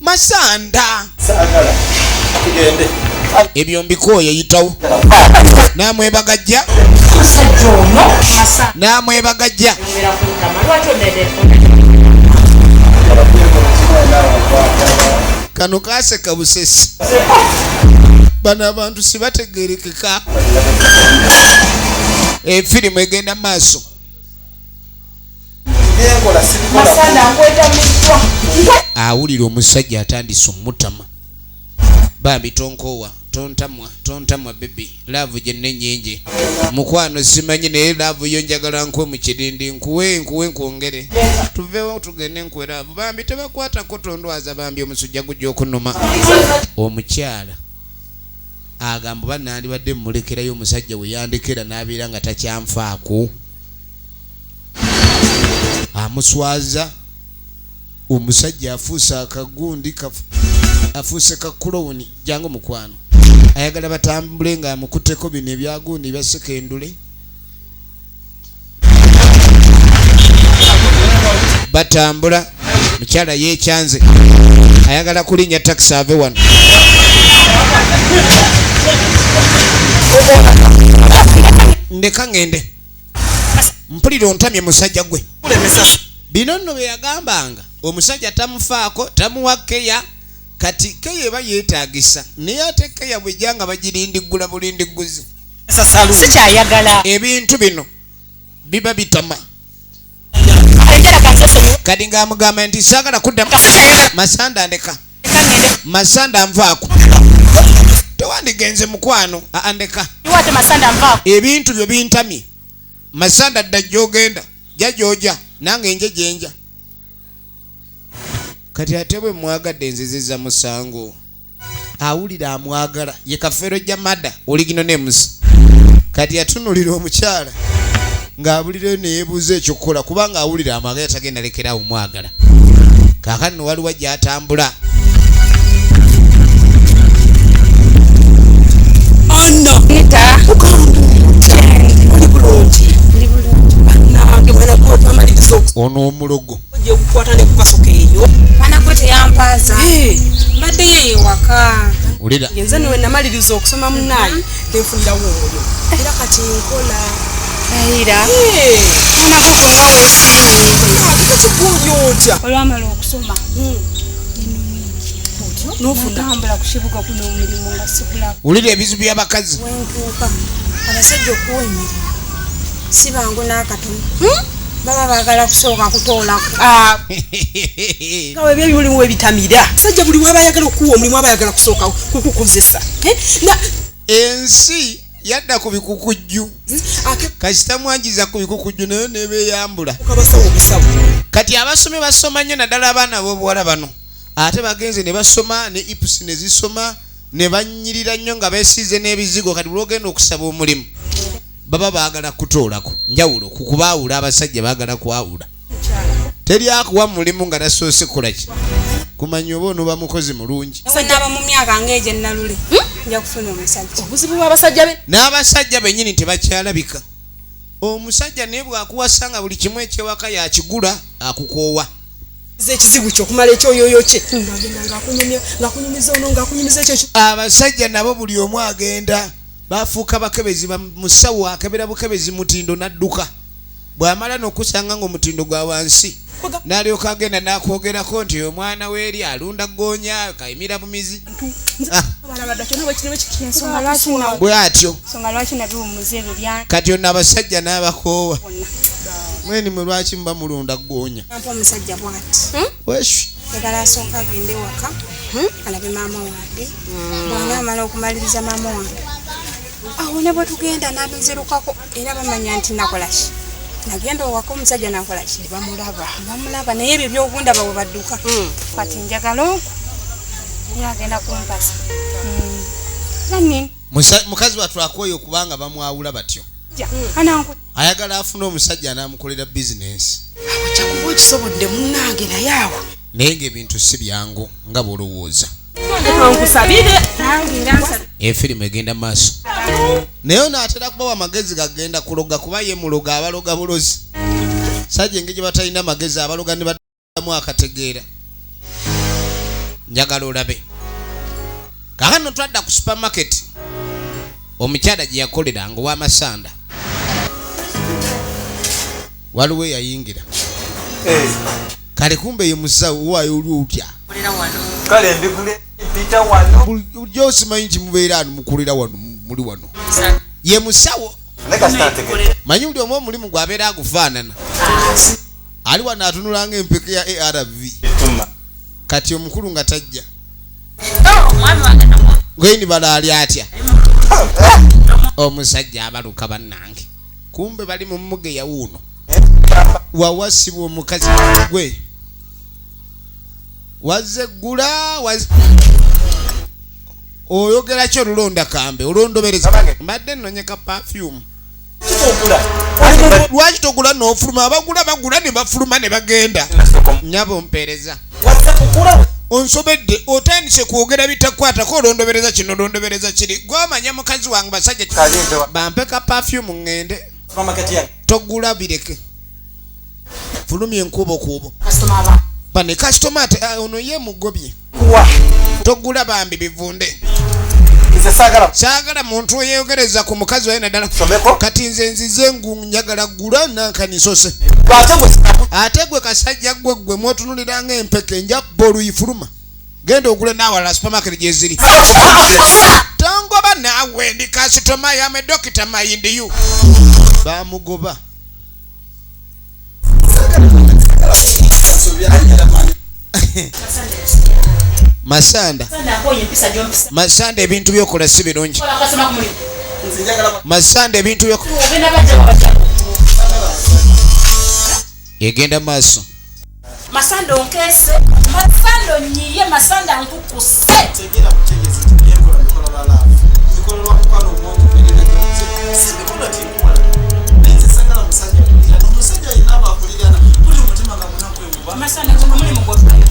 Masanda, ebyo mbikooye. Yitawo namwebagajja, namwebagajja. Kano kaseka busesi. Bano abantu sibategerekeka. Efirimu egenda maaso. Awulira omusajja atandise omutama. Bambi tonkoowa, tontamwa, tontamwa baby. Love gyenna ennyingi, mukwano, simanyi naye love yo njagala nkuwe mu kirindi, nkuwe, nkuwe, nkwongere, tuveewo tugende, nkuwe love. Bambi tebakwatako, tondwaza bambi, omusujja gujja okunuma. Omukyala agamba oba nandibadde mumulekerayo omusajja we yandekera n'abeera nga takyanfaako, amuswaza. Omusajja afuuse akagundi, afuuse kakulowuni. Jangu mukwano. Ayagala batambule nga amukutteko bino ebyagundi ebyasekendule. Batambula, mukyala yeekyanze, ayagala kulinnya takisi ave wano. Ndeka ŋŋende, mpulira ontamye musajja gwe. Bino nno bye yagambanga omusajja tamufaako, tamuwa care. Kati care eba yeetaagisa, naye ate care bwejja nga bagirindiggula bulindigguzi. Sikyayagala. Ebintu bino biba bitama. Kati ng'amugamba nti saagala kuddamu. Masanda, ndeka. Masanda, nvaako. Tewandigenze mukwano. Aa, ndeka. Iwate Masanda, nvaako. Ebintu byo bintamye. Masanda, dda gy'ogenda, jja gy'ojja, nange nje gyenja. Kati ate bwe mwagadde nzizizza musango. Awulira amwagala ye Kafeero Jamada oligino nemusi. Kati yatunulira omukyala ng'abulirayo neyeebuuza ekyokukola, kubanga awulira amwagala, tagenda lekerawo mwagala. Kaakati no waliwo gy'atambula. Anna oli bulungi? Bannange, mwana gwe amaliriza Ono omulogo. Okukwata ne kukasoka eyo. Mwana gwe teyampaaza, mbadde ye ewaka. Wulira. Nze niwe namaliriza okusoma munaayi, nenfunirawo omulimu era kati nkola. Ayira. Hey. Mwana gwe nga weesiimye. Ate kati gwoli otya? Olwamala okusoma Nofuna? Natambula ku kibuga kuno omulimu nga sigula. Wulira ebizibu by'abakazi. Wentuuka, abasajja okuwa emirimu si bangu n'akatono. Baba baagala kusooka kutoolako. Nga ebyo mulimu ebitamira sajja, buli waba ayagala okuwa omulimu aba ayagala kusooka kukukozesa. Eh, Ensi yadda ku bikukujju. Ate Kasita mwanjiza ku bikukujju nayo nebeeyambula. Kabasawo obusawo. Kati abasomi basoma nnyo, naddala abaana ab'obuwala bano. Ate bagenze ne basoma ne ipusi ne zisoma ne banyirira nnyo nga beesiize n'ebizigo. Kati lwogenda okusaba omulimu baba baagala kutoolako njawulo ku kubaawula. Abasajja baagala kwawula, teri akuwa mulimu nga tasoose kukolaki kumanya oba onooba mukozi mulungi. Naaba mu myaka ng'egyo ennalule nja kufuna omusajja. Obuzibu bw'abasajja be N'abasajja bennyini tebakyalabika. Omusajja naye bw'akuwasa nga buli kimu ekyewaka yakigula, akukoowa. Ekizibu kye okumala ekyoyoyo kye ng'agenda ng'akunyumya, ng'akunyumiza ono, ng'akunyumiza ekyo. Abasajja nabo buli omu agenda bafuuka bakebezi. Musawo akebera bukebezi mutindo n'adduka. Bw'amala n'okusanga ng'omutindo gwa wansi, n'alyoka agenda n'akwogerako nti omwana weeri alunda ggoonya kayimira bumizi. Ah, Balabadda kyonna bwe kino Ensonga lwaki bwe atyo. Ensonga lwaki nabiwummuza ebyo bya Kati ono abasajja n'abakoowa. Mweni mwe lwaki muba mulunda ggoonya? Nampa omusajja bw'ati. Wesh. Njagala asooka agende ewaka alabe maama wange. Bw'anaamala okumaliriza maama wange, awo ne bwe tugenda n'abinzirukako era bamanya nti nakolaki, nagenda owaka omusajja nakolaki. Bamulaba. Bamulaba, naye ebyo byokundaba bwe badduka. Kati njagala okwo ye agenda kumpasa. Era Mukazi wattu akooye okubanga bamwawula batyo. ninja ananku. Ayagala afune omusajja anaamukolera bizinensi. Awo kyakuba okisobodde munnange, naye awo Naye ng'ebintu si byangu nga bw'olowooza. Kankusabire. Efirimu egenda maaso. Naye ono atera kubawa amagezi gagenda kuloga kuba ye muloga, abaloga bulozi. Sajja engeri gye batalina magezi, abaloga ne baddamu akategeera. Njagala olabe. Kaakano twadda ku supermarket omukyala gye yakoleranga ow'amasanda. Waliwo eyayingira. Kale kumbe ye musawo waayo oli otya? Kale mbigule mpita wano. Bulijjo osimanyi nti mubeera ano, mukulira wano, muli wano. Ye musawo. Manyi buli omu omulimu gw'abeera agufaanana. Ali wano atunula ng'empeke ya ARV. Kati omukulu nga tajja. Gweni bala ali atya? Omusajja abaluka bannange. Kumbe bali mu mmuge ya wuuno. Wawasibwa omukazi gwe. Wazze ggula, oyogera ki olulonda kambe, olondobereza. Mbadde nnonye ka perfume. Lwaki togula n'ofuluma? Abagula bagula ne bafuluma ne bagenda. Nnyabo mpeereza. Onsobedde, otandise kwogera bitakwatako, olondobereza kino, olondobereza kiri. Gw'omanya mukazi wange basajja bampe ka perfume ŋŋende. Togula bireke. Fulumya enkubo kubo. Bane kasitoma ate ono ye mugobye. Togula bambi bivunde. Saagala muntu eyeeyogereza ku mukazi waye naddala. Kati nze nzize njagala gula nankanisose. Ate gwe kasajja gwe gwe mwotunulira ng'empeke nja bba ifuluma. Genda ogule n'awalala supermarket gye ziri. Tongoba naawe ndi kasitoma yame dokita mayindi yu. Bamugoba. Masanda. Masanda ebintu byokola si birungi. Masanda ebintu byokola. Egenda maaso. Masanda onkese, Masanda onyiye, Masanda nkukuse. Masanda omulimu gwotulayo.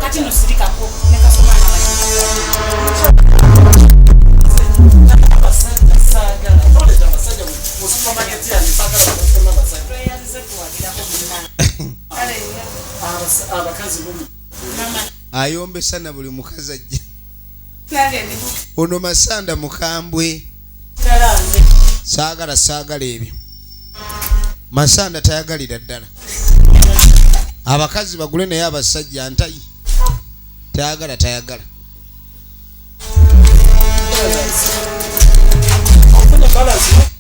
Kati nosirikako ne kasoma ayombesa na buli mukazi ajja. Ono Masanda mukambwe. Saagala saagala ebyo. Masanda tayagalira ddala. Abakazi bagule naye abasajja ntayi. Tayagala tayagala.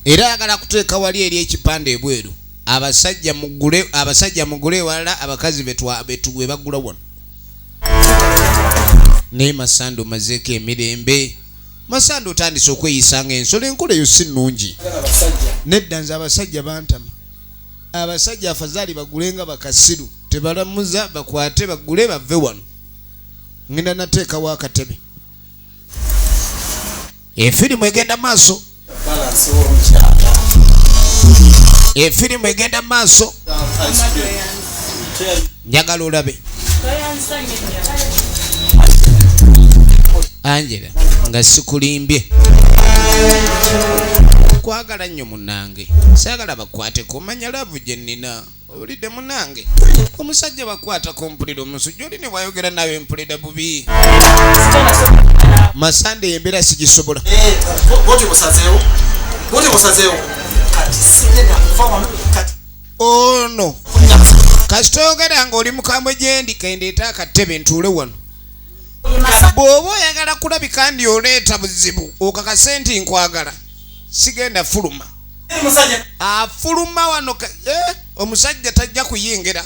Era ayagala kuteeka wali eri ekipande ebweru. Abasajja mugule, abasajja mugule wala abakazi betuwe bagula wano. Naye Masanda omazeeko emirembe. Masanda otandise okweyisa ng'ensolo enkola eyo si nnungi. Nedda nze abasajja bantama. Abasajja afazaali bagule nga bakasiru. Tebalamuza bakwate bagule bave wano. Ngenda nateekawo akatebe. Efirimu egenda maaso. Efirimu egenda maaso. Njagala olabe. Angela nga sikulimbye. Kwagala nnyo munnange. Saagala bakwateko manya love gye nnina. Owulidde munnange. Omusajja bakwatako mpulira omusujja oli ne bw'ayogera naawe mpulira bubi. Masanda embeera sigisobola. Ono kasita oyogera ng'oli mukambwe gye ndi kendeeta akatebe ntuule wano. Bw'oba oyagala kulabika ndi oleeta buzibu okakase nti nkwagala. Sigenda fuluma. Afuluma wano omusajja tajja kuyingira.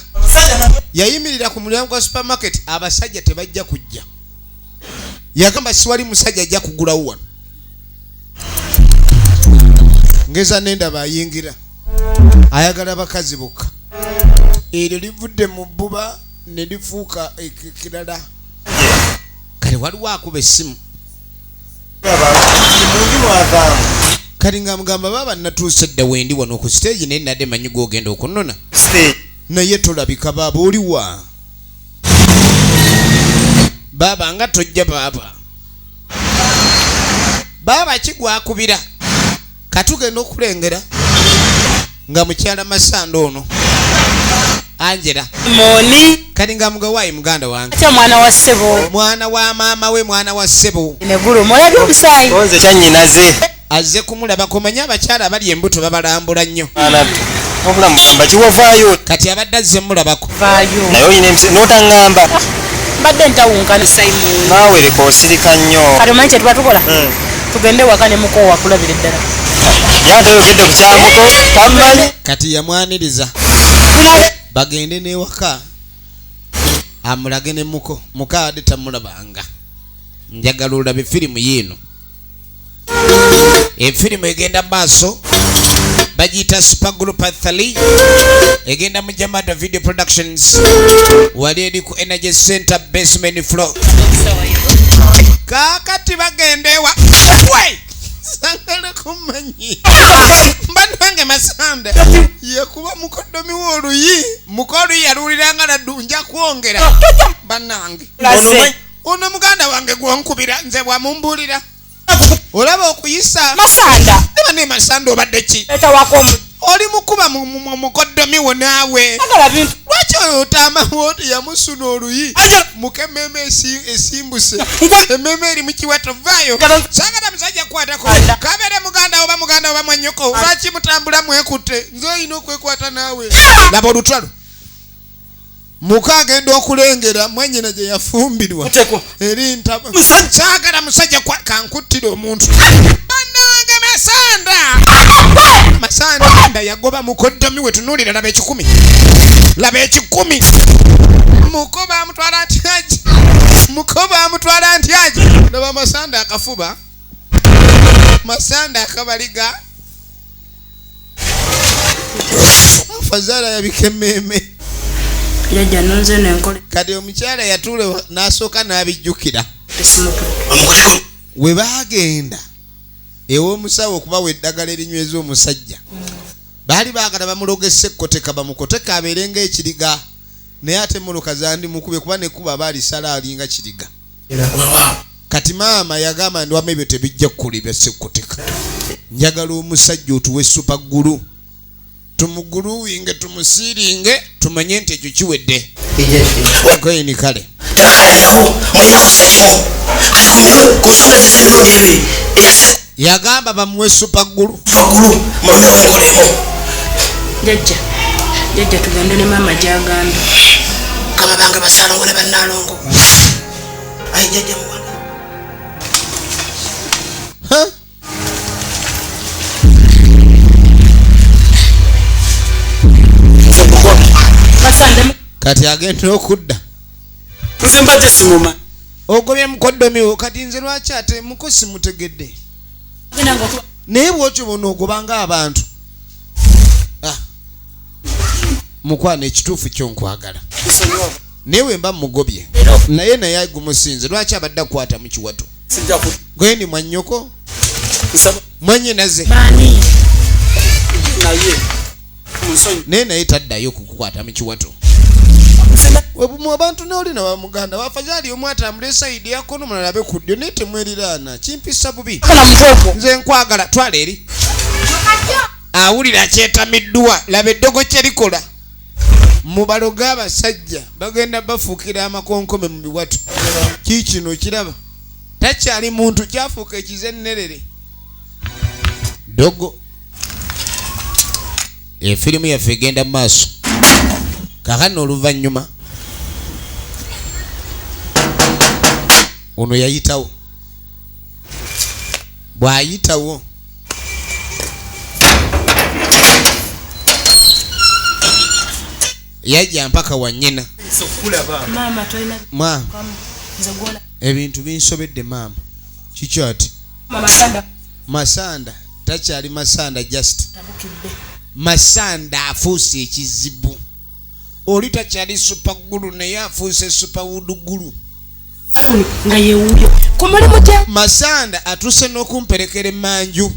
Yayimirira ku mulyango gwa supermarket abasajja tebajja kujja. Yagamba siwali musajja ajja kugulawo wano. Ngeza nenda bayingira. Ayagala bakazi bokka. Eryo livudde mu bbuba ne lifuuka ekirala. Kale waliwo akuba essimu. Mwavaamu. Kati nga mugamba, baaba natuuse dda, wendi wano ku stage, naye nadde manyi gwogenda okunnona, naye tolabika. Baaba, oliwa baaba? Nga tojja baaba? Baaba kigwakubira katugenda okulengera nga mukyala Masanda ono Angela. Moni. Kati nga mugawaayi muganda wange. Atya mwana wa ssebo? Mwana wa maama we, mwana wa ssebo. Negulu mulabye omusaayi. Nze kyanyinaze. Azze kumulabako. Manye abakyala abali embuto babalambula nnyo. Obulamu mugamba kiwavaayo. Kati abadde azze mulabako. Vaayo. Naye olina emisi n'otaŋŋamba. Mbadde ntawunkana Simon. Naawe leka osirika nnyo. Kati omanyi kye tuba tukola? Tugende waka ne mukoowa akulabira eddala. Yate oyogedde ku kyamuko tammanyi. Kati yamwaniriza bagende n'ewaka amulage ne muko. Muka adde tamulabanga. Njagala olabe firimu yiino. Efirimu egenda maaso bagiyita Super Glue Part 3, egenda mu Jamada Video Productions, wali eri ku Energy Center, basement floor. Kaakati bagenda ewa we sangala kumanyi banange. Masanda yekuba mukodomi w'oluyi, muka oluyi yaluwuliranga naddu. Nja kwongera banange. Ono muganda wange gwonkubira nze bwamumbuulira, olaba okuyisa. Masanda. Eba ne Masanda, obadde ki? Eta wako. Oli mukuba mukodomi wo naawe. Agala bintu. Lwaki oyo otamawo oti yamusuna oluyi? Muka emmeeme esimbuse, emmeeme eri mu kiwato. Vaayo, saagala musajja kukwatako, kabeere muganda oba muganda oba mwannyoko. Lwaki mutambula mwekutte? Nze olina okwekwata naawe. Laba olutalo. Muka agenda okulengera mwennyina gye yafumbirwa eri ntaba. Saagala musajja kankuttira omuntu. Bannange, Masanda, Masanda yagoba mukoddomi we. Tunuulira, laba ekikumi, laba ekikumi. Muko bamutwala nti aji, muko bamutwala nti aji. Laba Masanda akafuba, Masanda akabaliga. Fazaala yabika emmeeme. Jjajja nonze nenkola. Kati omukyala yatuula n'asooka n'abijjukira we baagenda ew'omusawo okubawa eddagala erinyweza omusajja. Baali baagala bamulogese ekkoteka, bamukoteka abeere ng'ekiriga, naye ate emmotoka zandimukubye kuba nekuba aba alisala alinga kiriga. Kati maama yagamba ndi wama, ebyo tebijja kukulibya sekkoteka, njagala omusajja otuwe super glue, tumuguluwinge, tumusiiringe, tumanye nti ekyo kiwedde. Koyini kale. Mulina kusalimu kati ku nsonga zez'emirundi ebiri eyase. Yagamba bamuwe super glue. Glue mulumewo enkolemu. Jjajja, jjajja, tugende ne maama gy'agambye. Kama bange basalongo ne bannalongo, ayi jjajja muwanga. Huh? Masanda. Kati agenda okudda. Nze mbadde simuma. Ogobye mukoddomiwo. Kati nze lwaki ate muko simutegedde? Genda nga Naye bwotyo bona ogobanga abantu. Ah. Mukwano, ekituufu kyo nkwagala, naye we mba mugobye naye naye gumusinze. Lwaki abadde akwata mu kiwato? Sijja ku Gwendi mwannyoko. Nsaba. Mwannyinaze. Baani? Naye munsonyi. Naye naye taddayo kukukwata mu kiwato. Webumu abantu n'olina bamuganda bafazaali, omu atambula e side yakono, omulala abe ku ddyo, naye temweriraana, kimpisa bubi. Kola mutwe. Nze nkwagala, twala eri. Awulira akyetamiddwa. Laba eddogo kye likola mu balogo. Abasajja bagenda bafuukira amakonkome mu biwato. Kiikino kiraba takyali muntu, kyafuuka ekizennerere ddogo. Efirimu yaffe egenda mu maaso kakano. Oluvannyuma ono yayitawo, bw'ayitawo yajja mpaka wa nnyina. Maama, tolina. Maama. Nze gwola. Ebintu binsobedde maama. Kikyo ati? Masanda. Masanda takyali Masanda, just Tabukidde. Masanda afuuse ekizibu. Oli takyali super glue, naye afuuse super wood glue. Nga yewuyo ku mulimu gye. Masanda atuuse n'okumperekera emmanju.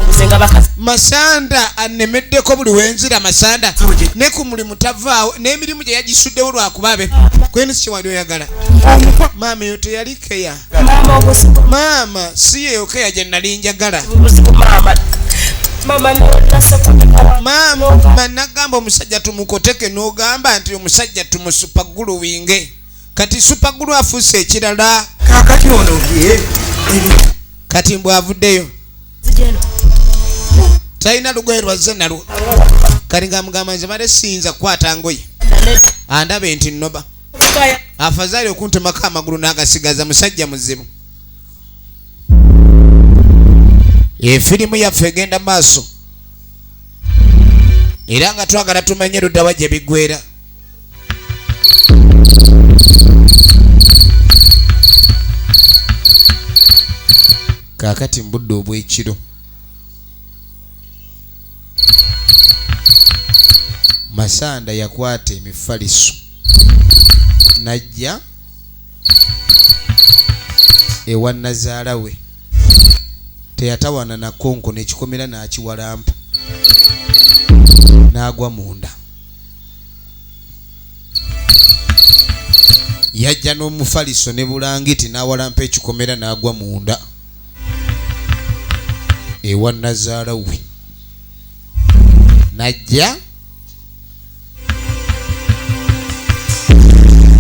Nze bakazi. Masanda annemeddeko buli wenzira. Masanda ne ku mulimu tavaawo, n'emirimu gye yagisuddewo lwakuba abe kweni. Si kyewali oyagala, maama? Eyo teyali keya. Maama, obuzibu. Maama, si yeyo keya gye nali njagala. Buzibu maama. Maama nonasekuwa. Maama, nagamba omusajja tumukoteke, n'ogamba nti omusajja tumusupergluinge. Kati superglue afuuse ekirala. Kakati ono ye. Kati mbw avuddeyo. Zijeno. Talina lugoye lwazze nalwo. Kati ngaamugamba, nze bade siyinza kukwata ngoye, andabe nti nnoba. Afazaali okuntemako amagulu n'agasigaza. Musajja muzibu. Efirimu yaffe egenda maaso, era nga twagala tumanye luddawa gye biggwera. Kaakati mbudde obw'ekiro, Masanda yakwata emifaliso najja ewa nazaala we. Teyatawaana na konko n'ekikomera n'akiwalampa n'agwa munda. Yajja n'omufaliso ne bulangiti n'awalampa ekikomera n'agwa munda ewa nazaala we, najja.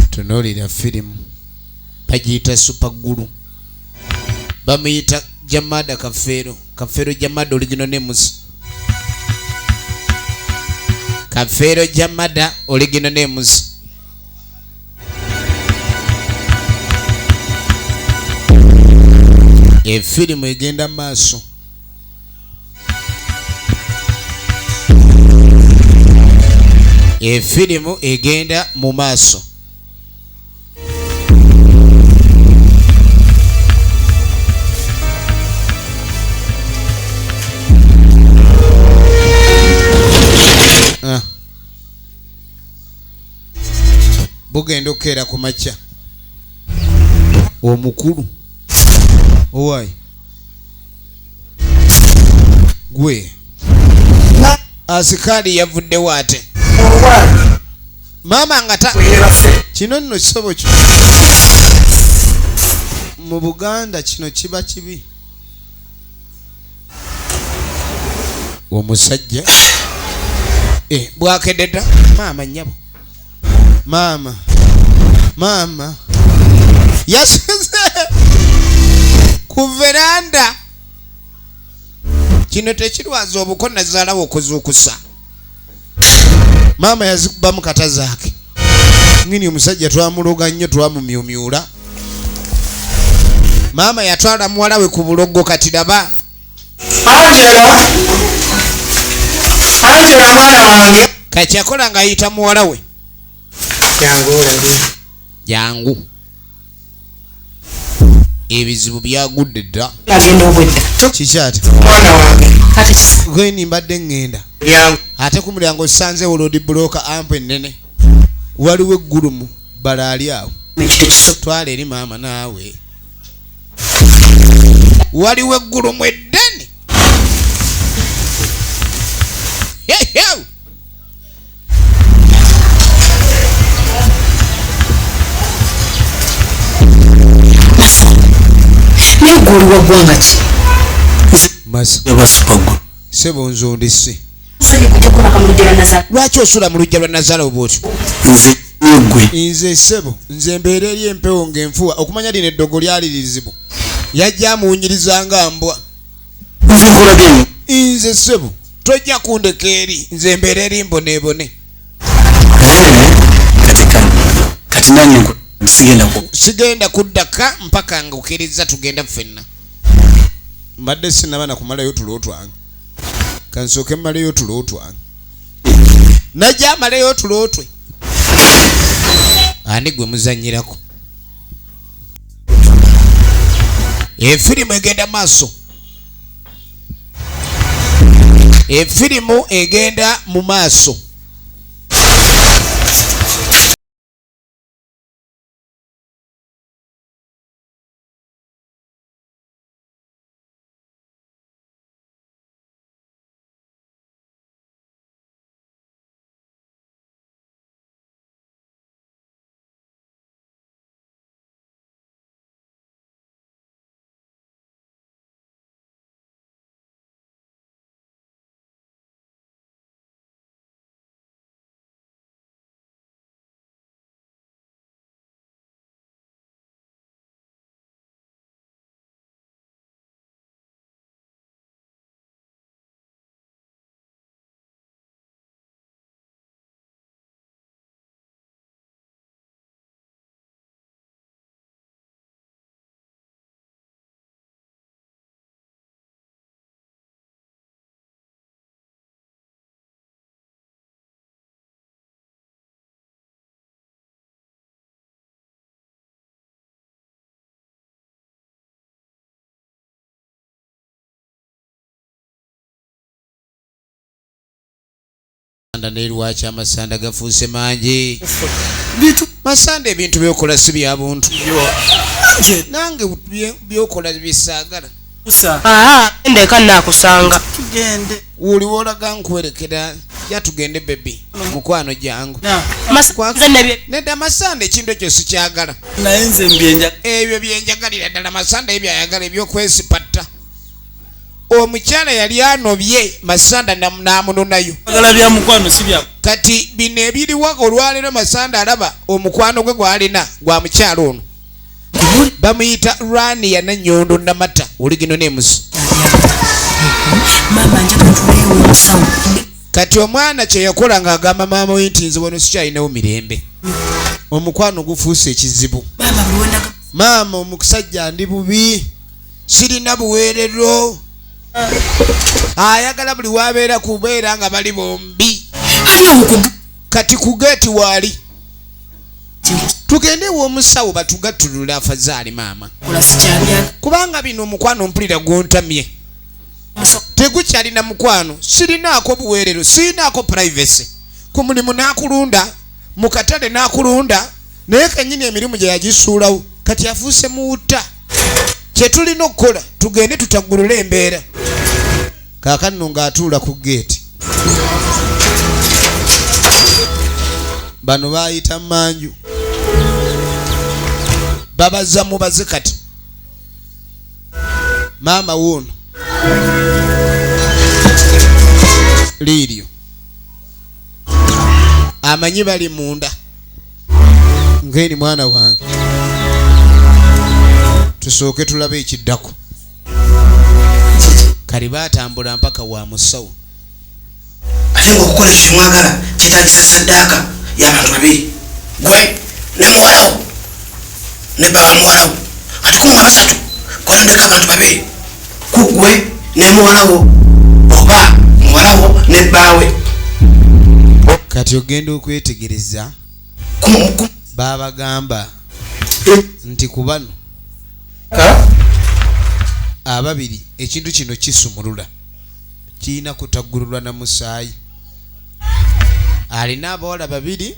Tunuulira firimu, bagiyita Superglue, bamuyita Jamada Kafeero. Kafeero Jamada, original names Kafeero Jamada, original names. Efirimu egenda maaso. Efirimu egenda mu maaso. Ah. Bugenda okukeera ku makya, omukulu owaayi gwe asikaali yavuddewo, ate maama nga ta kino nno kisobo kino mu Buganda kino kiba kibi. Omusajja bwakedde dda. Maama, nnyabo, maama, maama yasuze ku veranda. Kino tekirwaza obuko nazaalawo okuzuukusa maama. Yazikubamu kata zaake ngini. Omusajja twamuloga nnyo, twamumyumyula. Maama yatwala muwala we ku bulogo. Kati laba. Angela, Angela, mwana wange. Kakyakola ng'ayita muwala we. Jangu olabe. Jangu, ebizibu byagudde dda. Agenda obwedda. Kikyati? Mwana wange. Ate gweni mbadde ŋŋenda. Jangu. Ate ku mulyango osanzewo road block ampu ennene, waliwo eggulumu balaali awo. Ekyo tekisobola. Twala eri maama naawe, waliwo eggulumu eddene. Hey, hey! Masanda, naye gwe oli wa ggwanga ki? Masa. Yaba superglue. Sebo, nzondese. Musajja kujja kubaka mu luggya lwa nazaala. Lwaki osula mu luggya lwa nazaala obwotyo? Nze gwe. Nze sebo, nze mbeera eri empewo ng'enfuwa. Okumanya lino eddogo lyali lizibu, yajja amuwunyiriza nga mbwa. Nze nkulabye. Nze sebo, tojja kundeka eri. Nze mbeera eri mboneebone. Kati kati nange sigenda ku Sigenda kuddaka mpaka nga okkiriza tugenda ffenna. Mbadde sinaba nakumalayo tulo twange, kansooke mmaleyo tulo twange. Najja amaleyo tulo twe. Ani gwe muzanyirako? Efirimu egenda maaso, efirimu egenda mu maaso. Masanda naye lwaki amasanda gafuuse mangi? Masanda ebintu byokola si bya buntu. Nange byokola bisaagala. Ndeka nakusanga. Tugende. Wuli wolaga nkuwerekera ja tugende baby. Mukwano jangu. Nedda Masanda ekintu ekyo sikyagala. Naye nze mbyenja. Ebyo byenjagalira ddala Masanda ebyo ayagala eby'okwesipatta. Omukyala yali anobye Masanda n'amunonayo. Agala bya mukwano si bya. Kati bino ebiriwo olwaleero Masanda alaba omukwano gwe gw'alina gwa mukyala ono. Bamuyita Rania Nannyondo Namata oligino nemuzi. Mama njagala tuleewo omusawo. Kati omwana kye yakola ng'agamba maama we nti nze wano sikyalinawo mirembe. Omukwano gufuuse ekizibu. Maama omusajja ndi bubi, sirina buweerero. Ayagala buli wabeera kubeera nga bali bombi. Kati ku geeti waali. Tugende ew'omusawo batugattulule afazaali maama. Kubanga bino omukwano mpulira guntamye. Tegukyalina mukwano, sirinaako buweerero, sirinaako privacy. Ku mulimu n'akulunda, mu katale n'akulunda, naye kennyini emirimu gye yagisuulawo kati afuuse muwutta. Kye tulina okukola tugende tutaggulule embeera. Kaakano ng'atuula ku geeti. Bano baayita mmanju. Babaza mubaze kati. Maama wuuno. Liiryo. Amanyi bali munda. Ngeni mwana wange. Tusooke tulabe ekiddako. Kali baatambula mpaka wa musawo. Ate ng'okukola ekyo kye mwagala kyetaagisa ssaddaaka y'abantu babiri. Gwe ne muwalawo ne bba wa muwalawo. Kati ku mmwe abasatu kwalondeko abantu babiri. Ku ggwe ne muwalawo oba muwalawo ne bbaawe. Kati ogenda okwetegereza baabagamba nti ku bano ababiri ekintu kino kisumulula kirina kutaggululwa na musaayi. Alina abawala babiri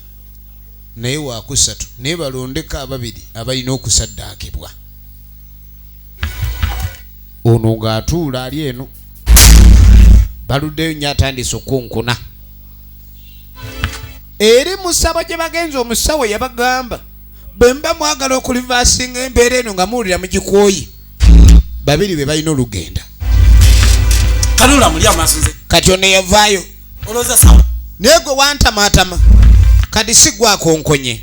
naye wakusatu, naye balondeko ababiri abalina okusaddaakibwa. Ono ng'atuula ali eno baluddeyo nnyo atandise okunkuna. Eri musabo gye bagenze omusawo yabagamba bwe muba mwagala okulivasinga embeera eno nga muwulira mugikooye, babiri be balina olugenda. Kanula muli amaaso nze. Kati ono yavaayo. Olowooza sawa. Naye gwe wantamaatama kati si gwe akonkonye.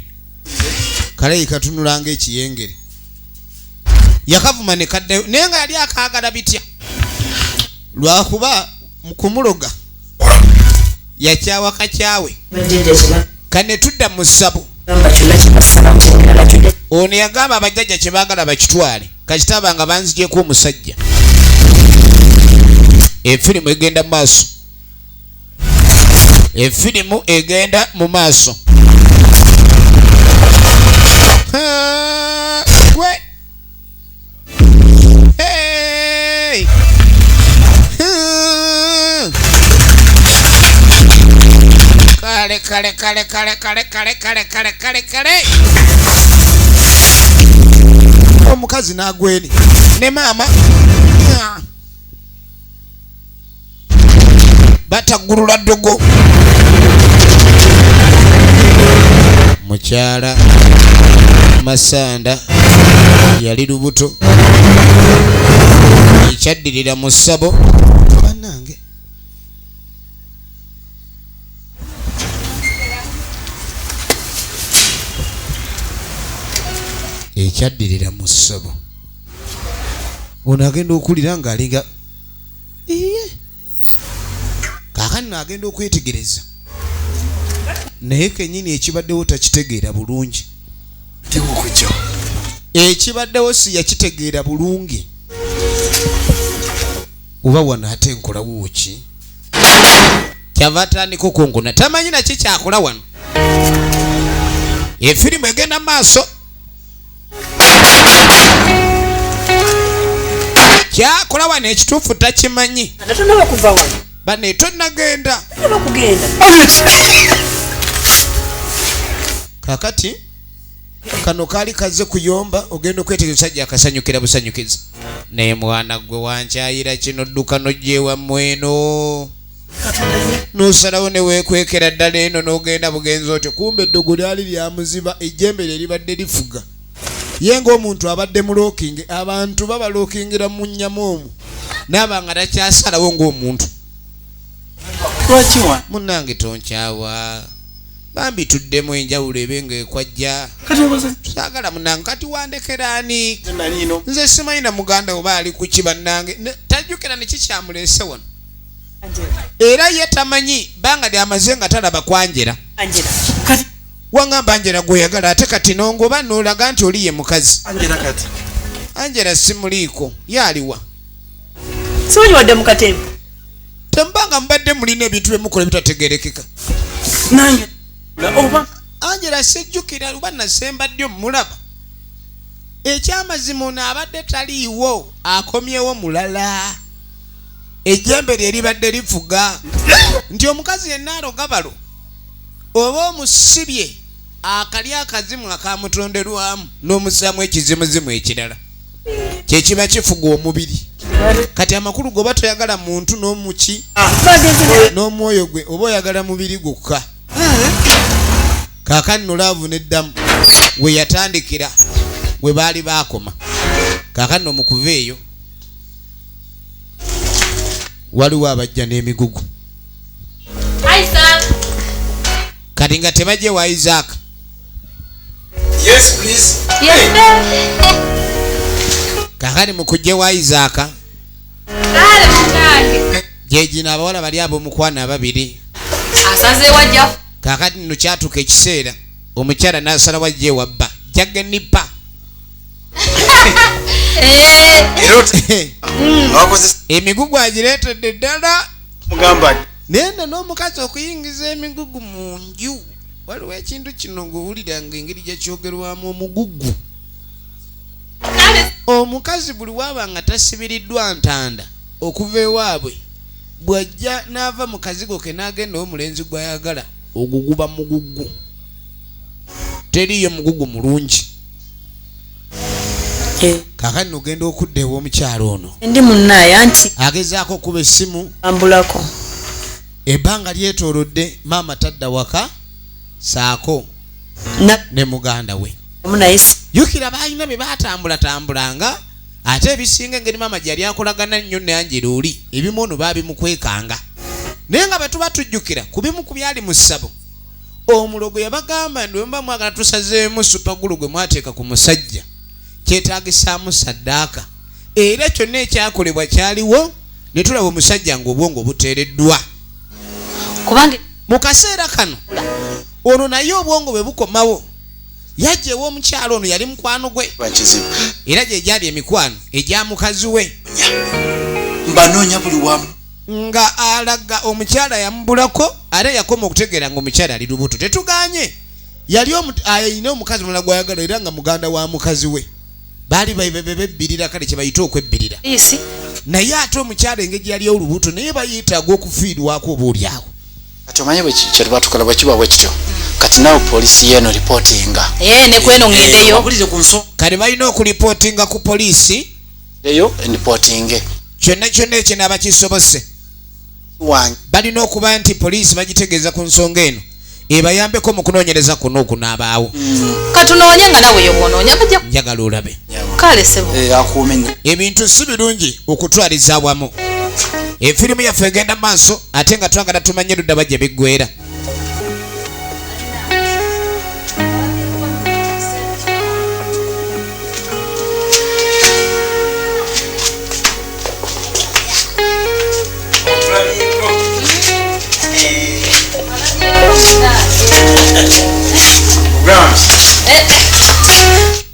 Kale katunula ng'ekiyengere. Yakavuma ne kaddayo naye nga yali akaagala bitya. Lwakuba mu kumuloga yakyawa kakyawe. Kane tudda mu ssabo. Ono yagamba abajjajja kye baagala bakitwale kasita nga banzigyeko omusajja. Efirimu egenda mu maaso. Efirimu egenda mu maaso. Hey! Kale kale kale kale kale kale kale kale kale kale. Omukazi n'agweri ne maama batagulula ddogo. Mukyala Masanda yali lubuto ekyaddirira mu ssabo. Bannange ekyaddirira mu ssabo. Ono agenda okulira ng'alinga iye. Kaakano agenda okwetegereza naye kennyini ekibaddewo takitegeera bulungi. Ekibaddewo si yakitegeera bulungi. Oba wano ate nkolawo ki? Kyava atandika okunkuna tamanyi naki kyakola wano. Efirimu egenda mu maaso. Kyakola wano ekituufu takimanyi. Bane tonnagenda. Kugenda. Kakati kano kaali kazze kuyomba, ogenda okwetegereza omusajja akasanyukira busanyukizi. Naye mwana gwe wankyayira kino, dduka nojja ewammwe eno. N'osalawo ne weekwekera ddala eno n'ogenda bugenzi otyo. Kumbe eddogo lyali lyamuziba, ejjembe lye libadde lifuga. Ye ng'omuntu abadde mu lookingi, abantu babalookingira mu nnyama omwo, n'aba nga takyasalawo ng'omuntu. Lwaki wa? Munnange tonkyawa. Bambi tuddemu enjawulo ebe ng'ekwajja. Saagala munnange, kati wandekera ani? Nze simanyi na muganda oba ali ku ki bannange. Tajjukira ne kikyamuleese wano. Era ye tamanyi bbanga lyamaze nga talaba kwanjera. Wangamba Angela gw'oyagala, ate kati n'ongoba n'olaga nti oli ye mukazi. Angela kati. Angela simuliiko, ye aliwa? Simanyi wadde mu katemba. Temubanga mubadde mulina ebintu bye mukola ebitategeerekeka. Nange oba Angela sijjukira oba nasemba ddi omulaba. Ekyamazima ono abadde taliiwo, akomyewo mulala. Ejjembe lye libadde lifuga nti omukazi yenna aloga balo oba omusibye akali akazimu akamutonderwamu n'omusaamu ekizimuzimu ekirala kyekiba kifuga omubiri. Kati amakulu goba toyagala muntu n'omuki n'omwoyo gwe, oba oyagala mubiri gwokka. Kaakati nno laavu n'eddamu we yatandikira we baali baakoma. Kaakati nno mu kuva eyo waliwo abajja n'emigugu. Kati nga tebajje wa Isaac. Yes, please. Yes. Kaakati mu kujja wa Isaac Kale munange. Gyegino abawala bali ab'omukwano ababiri. Asazeewo ajja. Kaakati nno kyatuuka ekiseera omukyala n'asalawo ajja ewa bba Jagenipa. Emigugu agireetedde ddala. Mugamba. Naye nno n'omukazi okuyingiza emigugu mu nju, waliwo ekintu kino ng'owulira ng'engeri gye kyogerwamu omugugu. Omukazi buli waaba nga tasibiriddwa ntanda okuva ewaabwe, bw'ajja n'ava mu kazigo ke n'agenda omulenzi gw'ayagala, ogwo guba mugugu. Teriiyo mugugu mulungi. Kaakati nno ogenda okudda ew'omukyala ono. Ndi munnaye anti agezaako okuba essimu. Ambulako. Ebbanga lyetoolodde maama tadda waka saako ne muganda we. Jjukira baalina bye baatambulatambulanga, ate ebisinga engeri maama gye yali akolagana nnyo ne Angela oli, ebimu ono baabimukwekanga. Naye nga bwe tuba tujjukira ku bimu ku byali mu ssabo, omulogo yabagamba nti bwe muba mwagala tusazeemu supagulu gwe mwateeka ku musajja, kyetaagisaamu ssaddaaka. Era kyonna ekyakolebwa kyaliwo, ne tulaba omusajja ng'obwongo buteereddwa. Kubanga mu kaseera kano ono naye obwongo bwe bukomawo, yajja ew'omukyala ono yali mukwano gwe, era gye gyali emikwano egya mukazi we. Mbanoonya buli wamu. Nga alaga omukyala yamubulako, ate yakoma okutegeera ng'omukyala ali lubuto. Tetuganye yali alina omukazi mulala gw'ayagala era nga muganda wa mukazi we. Baali bebbirira, kale kye bayita okwebbirira. Naye ate omukyala engeri yali olubuto naye bayeetaaga okufiirwako oba oli awo. Kati omanye bwe kye tuba tukola bwe kiba bwe kityo. Kati naawe poliisi y'eno ripootinga. Ne kweno ŋŋendeyo. Wabulire ku nsonga. Kati balina okulipootinga ku poliisi. Eyo ripootinge. Kyonna kyonna ekinaaba kisobose. Balina okuba nti poliisi bagitegeeza ku nsonga eno ebayambeko mu kunoonyereza kuno okunaabaawo. Katunoonye nga nawe yo bw'onoonya bajja. Njagala olabe. Kale ssebo. Akuume nnyo. Ebintu si birungi okutwaliza awamu. Efirimu yaffe egenda maaso ate nga twagala tumanye ludda wa gye biggweera.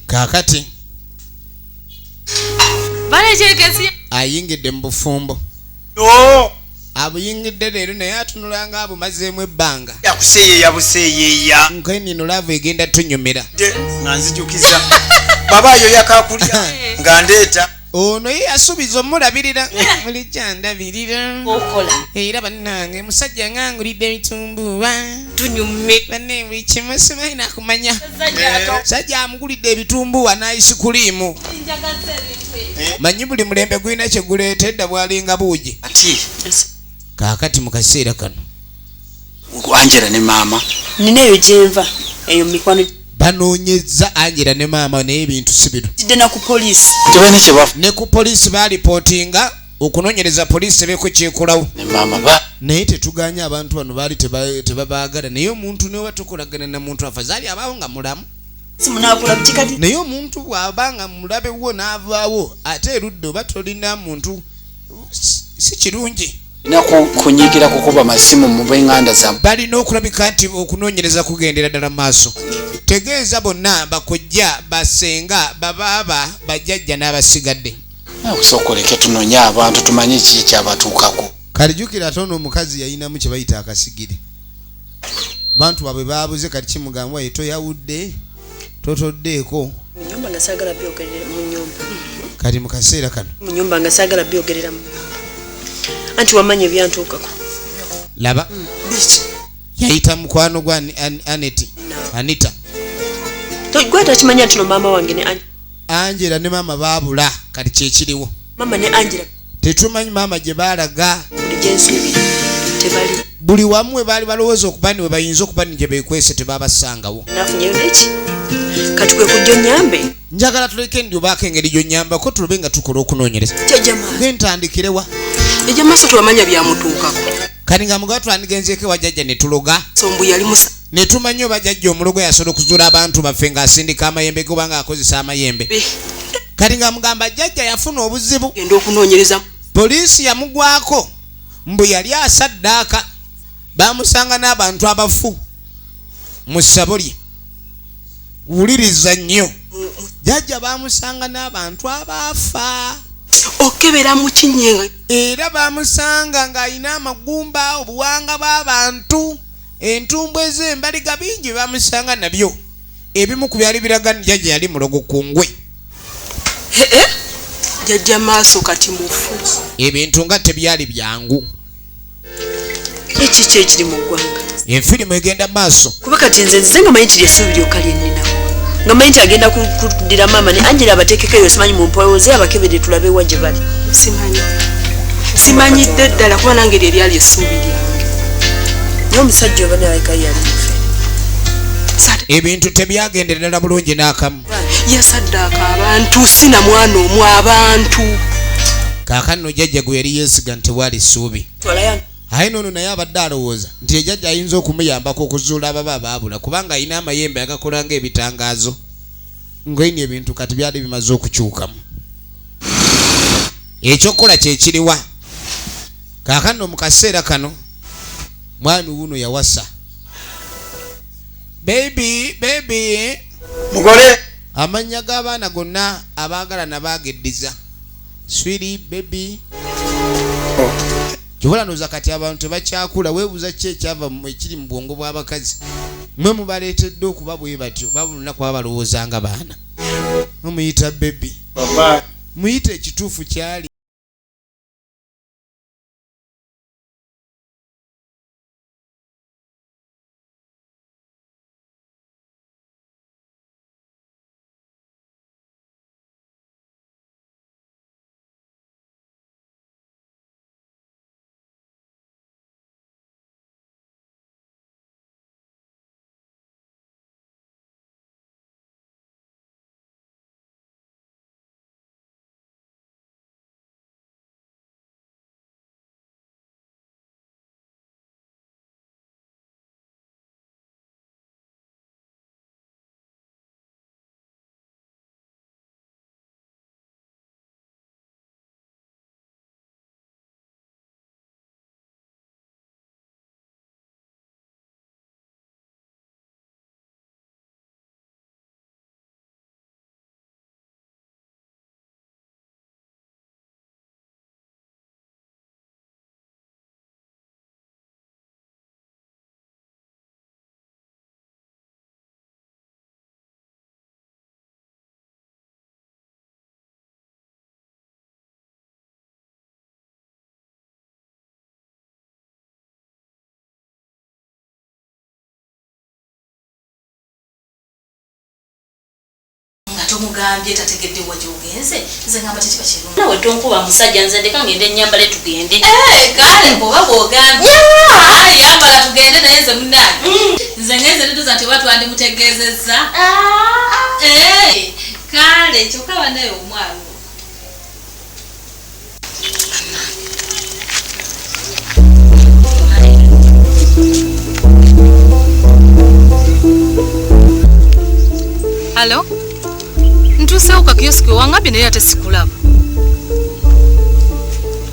Kaakati ayingidde mu bufumbo. Abuyingidde leero naye atunula nga abumazeemu ebbanga. Yakuseeyeeya buseeyeeya. Nkeni eno laavu egenda tunyumira. Nga nzijukiza. Baba ayoya kakulya nga ndeeta. Ono ye yasuubiza omulabirira, bulijjo ndabirira. Okola. Era bannange musajja ngangulidde ebitumbuwa. Tunyume. Banne buli kimu simanyi nakumanya. Sajja amugulidde ebitumbuwa n'ayisikuliimu. Manyi buli mulembe gulina kye guleeta, edda bwalinga buugi. Ati Kaakati mu kaseera kano Angela ne maama. Nina eyo gyenva eyo mu mikwano. Banoonyezza Angela ne maama, naye ebintu si bino. Kidde na ku poliisi. Tebalina kye bafu. Ne ku poliisi baalipootinga okunoonyereza, poliisi ebeeko kyekolawo. Ne maama ba Naye tetuganya, abantu bano baali tebabaagala, naye omuntu neoba tokolagana na muntu afazaali abaawo nga mulamu. Simunakola buki kati? Naye omuntu bw'aba nga mulabe wo n'avaawo ate erudde oba tolina muntu, si kirungi. Ina kunyigira kukuba masimu mu b'enganda zammwe. Balina okulabika nti okunoonyereza kugendera ddala mu maaso. Tegeeza bonna bakojja, basenga, babaaba, bajjajja n'abasigadde. Okusooka oleke tunoonye abantu tumanye kiki kyabatuukako. Kati jjukira ate ono omukazi yayinamu kye bayita akasigire, bantu baabwe baabuze. Kati kimugamba ye toyawudde, totoddeeko. Mu nyumba nga saagala byogerera mu nyumba. Kati mu kaseera kano Mu nyumba nga saagala byogerera mu nyumba, anti wamanya ebyantuukako. Laba, yayita mukwano gwa Aneti, Anita. Gwe takimanya nti no maama wange ne Angela ne maama baabula, kati kyekiriwo. Maama ne Angela. Tetumanyi maama gye baalaga. Buli gyensuubira tebali. Buli wamu we baali balowooza okuba ni we bayinza okuba ni gye beekwese, tebabasangawo. Nafunyeyo neki, kati kwe kujja onyambe. Njagala tuleke ndi obaako engeri gy'onyambako tulabe nga tukola okunoonyereza. Jjajja. Gentandikirewa? Ejja maaso tewamanya byamutuukako. Kati nga mugaba twandigenzeeko ewa jjajja ne tuloga. Sombu yali musa. Ne tumanya oba jjajja omulogo yasobola okuzuula abantu baffe ng'asindika amayembe ge oba ng'akozesa amayembe. Kati nga mugamba jjajja yafuna obuzibu. Genda okunoonyereza. Poliisi yamugwako mbu yali asaddaaka, bamusanga n'abantu abafu mu ssabo lye. Wuliriza nnyo, jjajja bamusanga n'abantu abaafa. Okebera mu kinyenga. Era bamusanga ng'alina amagumba, obuwanga bw'abantu, entumbwe ez'embaliga, bingi bamusanga nabyo. Ebimu ku byali biraga nti jjajja yali mulogo kungwe. Jjajja maaso kati mufu. Ebintu nga tebyali byangu. Ekiki ekiri mu ggwanga? Enfirimu egenda maaso. Kuba kati nze nzize nga manyi nti lyessuubi lyokka lyenninawo, nga manyi nti agenda kuddira maama ne Angela abateekeko eyo, simanyi mu mpowooze abakebere tulabe wa gye bali. Simanyi, simanyidde ddala, kuba nange lye lyali essuubi lyange. Naye omusajja oba naleka yali mufe. Ebintu tebyagendera ddala bulungi n'akamu. Yasaddaaka abantu, si na mwana omu, abantu. Kaakano jjajja gwe yali yeesiga nti tewali ssuubi. Twalayo. Aye noono naye abadde alowooza nti ejjajja ayinza okumuyambako okuzuula ababa abaabula, kubanga alina amayembe agakola ng'ebitangaazo ngaini. Ebintu kati byali bimaze okukyukamu, ekyokukola kyekiriwa? Kaakano mu kaseera kano mwami wuno yawasa baby baby. Mugole. Amannya g'abaana gonna abaagalana baageddiza sweetie, baby. Kibulanoza kati abantu tebakyakula, weebuuza ki ekyava ekiri mu bwongo bw'abakazi. Mwe mubaleetedde okuba bwe batyo, baba lunaku baba balowooza nga baana. Mumuyita baby, muyite ekituufu kyali. tomugambye tategedde wa gy'ogenze, nze ngamba tekiba kirungi. Nawe tonkuba musajja, nze ndeka ngende nnyambale tugende. Kale bw'oba bw'ogambye. Yambala tugende, naye nze munnange. Nze ngenze ntuuza nti oba twandimutegeezezza. Kale kyokka bannaye omwalo. Halo? Ntuuseewo ka kiyosiki wangambye naye ate sikulaba.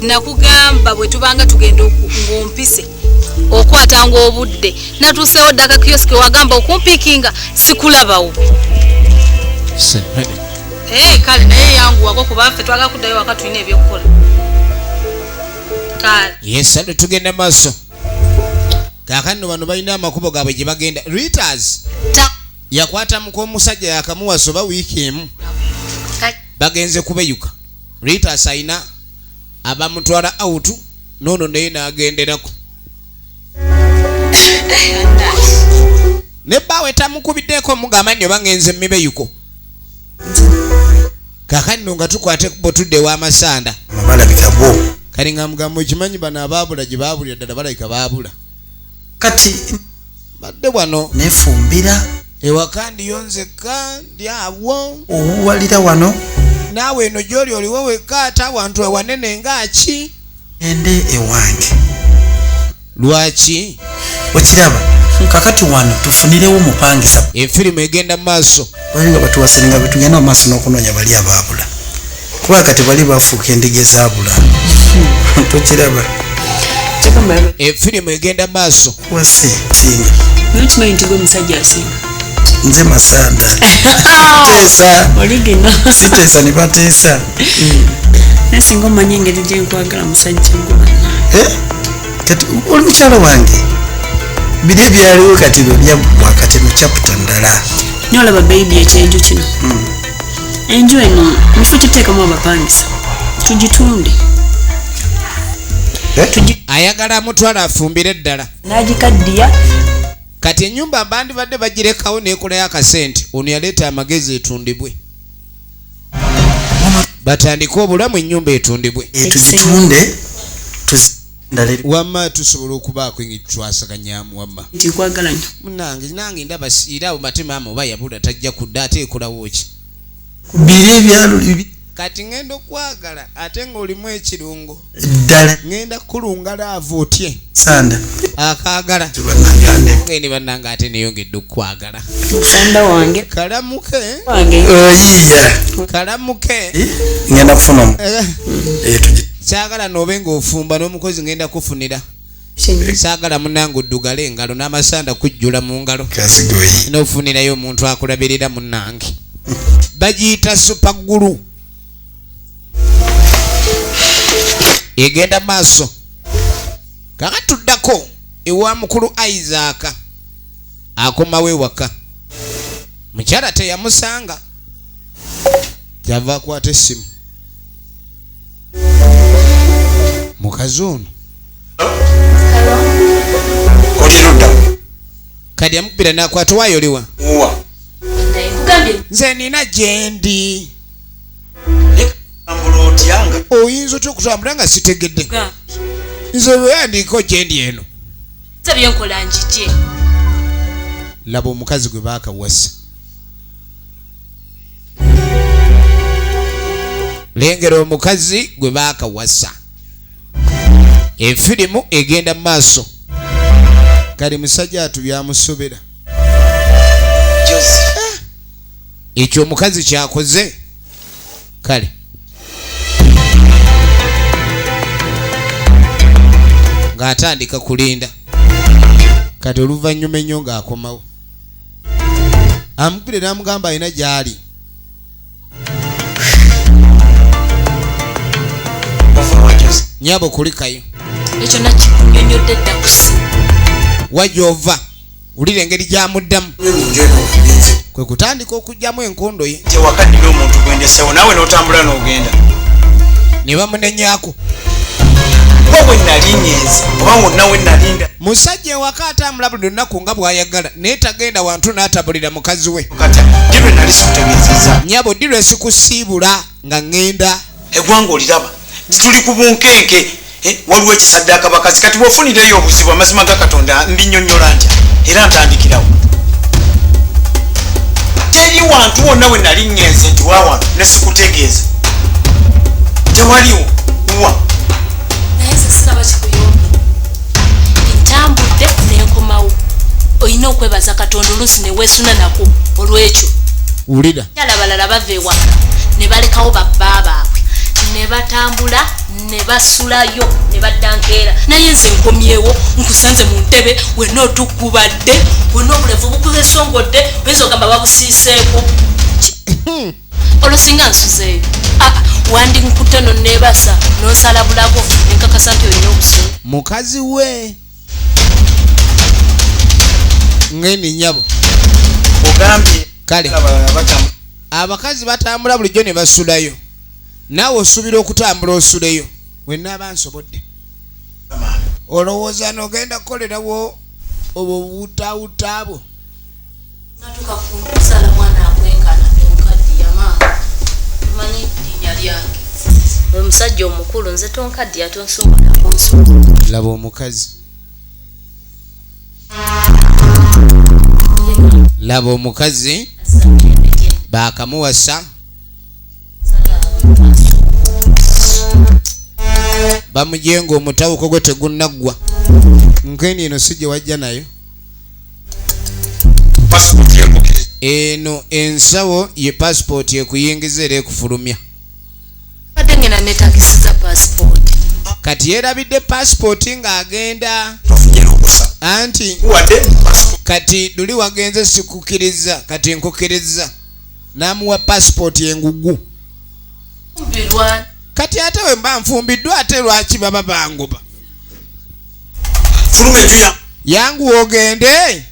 Nakugamba bwe tubanga tugenda ng'ompise okwatanga obudde. Natuuseewo dda ka kiyosiki wagamba okumpiikinga sikulabawo. Kale naye yanguwako kuba ffe twagala kuddayo waka tulina ebyokukola. Kale. Yes, ate tugenda maaso. Kaakano bano balina amakubo gaabwe gye bagenda. Reuters yakwata mukomusajja yakamuwasa oba wiiki emu. Bagenze kubeyuka. Reuters ayina abamutwala out nono naye n'agenderako. Ne bbaawe tamukubiddeko mugamba nti oba ngenze mibeyuko. Kaakano nga tukwate ekkubo tudde ew'amasanda. Balabika bo. Kale nga mugamba okimanyi bano abaabula gye baabulira ddala balabika baabula. Kati badde wano nefumbira ewaka ndiyo nzekka ndi awo. Owuwalira wano. Naawe eno gy'oli oliwo wekka ate awantu awanene ng'aki? Ende ewange. Lwaki? Okiraba kakati wano tufunirewo omupangisa. Efirimu egenda mu maaso. Bali nga batuwasenga betugenda mu maaso n'okunoonya bali abaabula. Kuba kati bali bafuuka endiga ezaabula. Tokiraba. Efirimu egenda mu maaso. Wasi singa. Nakimanyi nti gwe musajja asinga. Nze Masanda. Teesa. Oligino. Siteesa ne bateesa. Naye singa omanyi engeri gye nkwagala musajja gwe. Kati oli mukyala wange. Biri ebyaliwo kati byo byaggwa kati mu chapter ndala. Naye olaba baby ekyenju kino. Enju eno mu kifo ky'okuteekamu abapangisa tugitunde. Ayagala amutwala afumbire ddala. N'agikaddiya. Kati ennyumba bandibadde bagirekawo n'ekolayo akasente, ono yaleeta amagezi etundibwe. Batandike obulamu ennyumba etundibwe. Tugitunde. Wamma tusobola okubaako engeri twasaganyaamu wamma. Nti nkwagala nnyo. Munnange nange ndaba era awo mate maama oba yabula tajja kudda ate ekolawo ki? Biri ebyalo Kati ngenda okwagala ate ng'olimu ekirungo. Ddala. Ngenda kukulunga laavu otye. Sanda. Akaagala. Ngende bannange ate neyongedde okukwagala. Sanda wange. Kalamuke. Wange. Oyiya. Kalamuke. Ngenda kufuna. Saagala n'obe ng'ofumba n'omukozi ngenda kufunira. Saagala munnange oddugale engalo n'amasanda kujjula mu ngalo. N'ofunirayo omuntu akulabirira munnange. Bagiyita super glue. Egenda maaso. Kakatuddako ewa mukulu Isaac. Akomawo ewaka. Mukyala teyamusanga. Kyava akwata essimu. Mukazi ono. Kati yamukubira n'akwata waayo oliwa. Nze nina gye ndi. Oyinza otya okutambula nga sitegedde? Nze bweyandiiko gye ndi eno. Laba omukazi gwe baakawasa. Lengera omukazi gwe baakawasa. Efirimu egenda mu maaso. Kale musajja atu byamusobera. Ekyo omukazi kyakoze. Kale. Ng'atandika kulinda. Kati oluvannyuma ennyo ng'akomawo. Amukubira n'amugamba alina gy'ali. Nnyabo kulikayo. Ekyo nakikunnyonnyodde dda ku ssimu. Wa gy'ova wulira engeri gy'amuddamu. Kwe kutandika okuggyamu enkondo ye. Tewaka nnina omuntu gwe ndeseewo naawe n'otambula n'ogenda. Ne bamunenyaako. Wa we nali ngenze oba wonna we nalinda. Musajja ewaka atambula buli lunaku nga bw'ayagala, naye tagenda wantu n'atabulira mukazi we. Kati ddi lwe nali sikutegeezezza? Nyabo, ddi lwe sikusiibula nga ŋŋenda? Eggwanga oliraba tuli ku bunkenke, waliwo ekisaddaaka bakazi. Kati bw'ofunireyo obuzibu, amazima ga Katonda mbinnyonnyola ntya era ntandikirawo? Teri wantu wonna we nali ŋŋenze nti waawano ne sikutegeeza, tewaliwo wa. Naye nze siraba kikuyombi, ntambudde nenkomawo. Olina okwebaza Katonda oluusi neweesuna nako olwekyo. Wulira. Kyala abalala bava ewaka ne balekawo babba baabwe ne batambula ne basulayo ne badda nkeera, naye nze nkomyewo nkusanze mu ntebe wenna otukubadde, wenna obulevu bukusongodde, oyinza ogamba babusiiseeko. Olwo singa nsuzeeyo, wandi nkutte nonneebasa nonsala bulago nenkakasa nti olina obusungu. Mukazi we ngeni nyabo. Ogambye kale abalala batambula. Abakazi batambula bulijjo ne basulayo, naawe osuubira okutambula osuleyo. Wennaaba nsobodde, olowooza n'ogenda kukolerawo obwo butawuta bwo? Natuka kuzaala mwana akwenkana tonkaddiya maama, omanyi linnya lyange oyo musajja omukulu, nze tonkaddiya, tonsumba nakunsumba. Laba omukazi, laba omukazi baakamuwasa, bamujenga omutawuko gwe tegunnaggwa. Nkeni eno si gye wajja nayo. Eno ensawo ye pasipooti ekuyingiza era ekufulumya. Badde ngenda netakisiza pasipooti. Kati yeerabidde pasipooti ng'agenda anti kati luli wagenze sikukkiriza, kati nkukkiriza. N'amuwa pasipooti engugu. Kati ate we mba nfumbiddwa, ate lwaki baba bangoba? Yanguwa ogende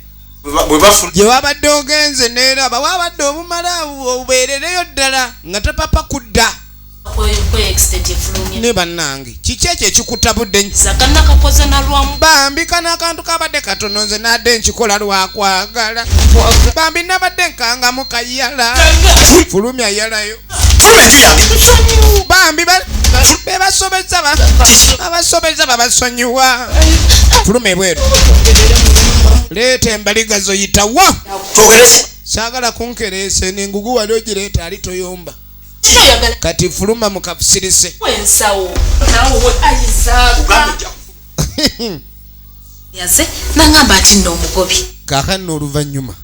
gye wabadde ogenze, neeraba wabadde obumala obeerereyo ddala nga topapa kudda. Ne bannange, kiki ekyo ekikutabudde? Bambi kano akantu kabadde katono, nze nadde nkikola lwakwagala. Bambi nabadde nkangamu kayala, fulumya yalayo. Bambi bebasobeza, abasobeza babasonyiwa. Fuluma ebweru, leeta embaliga zoyitawo. Saagala kunkereese nengugu wali ogireeta ali toyomba. Kati fuluma mukafusirise. Yaze nangamba nti nno omugobi. Kaakano oluvannyuma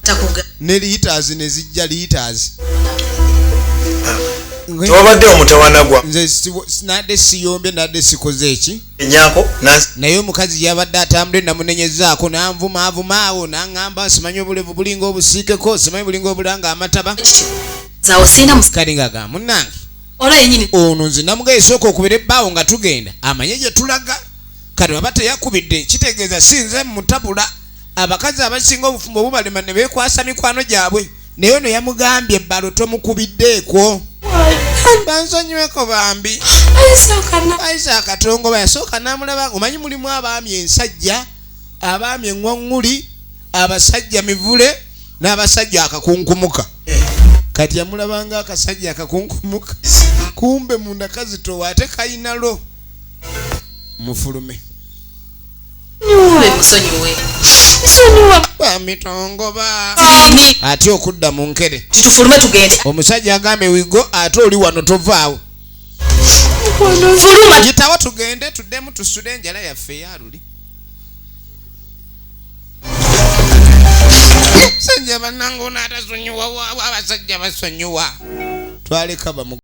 ne liitaazi ne zijja liitaazi. Tewabadde omutawaana gwa nze nadde siyombye, nadde sikoze eki enyako. Naye omukazi yabadde atambule namunenyezaako nanvuma avuma awo naŋŋamba simanyi obulevu bulinga obusiikeko, simanyi bulinga obulanga amataba. Kali nga ga munnange ono nze namugaye sooka okubira ebbaawo nga tugenda amanye gye tulaga. Kati baba teyakubidde kitegeeza si nze mutabula. Abakazi abasinga obufumbo bubalema ne beekwasa mikwano gyabwe, naye ono yamugambye ebbalo tomukubiddeeko. Bansonyiweko bambi. Aisa akatongo yasooka n'amulaba. Omanyi mulimu abaami ensajja, abaami eŋŋwaŋŋuli, abasajja mivule n'abasajja akakunkumuka. Kati yamulabanga akasajja akakunkumuka, kumbe munda kazitowa ate kayinalo. Mufulume. Bamitongoba ate okudda mu nkere. Omusajja agambye wigo ate oli wano tovaawo, gitawo tugende tuddemu tusule enjala yaffe eyaluli. Musajja bannange ono atasonyiwa, abasajja basonyiwa, twaleka bamu.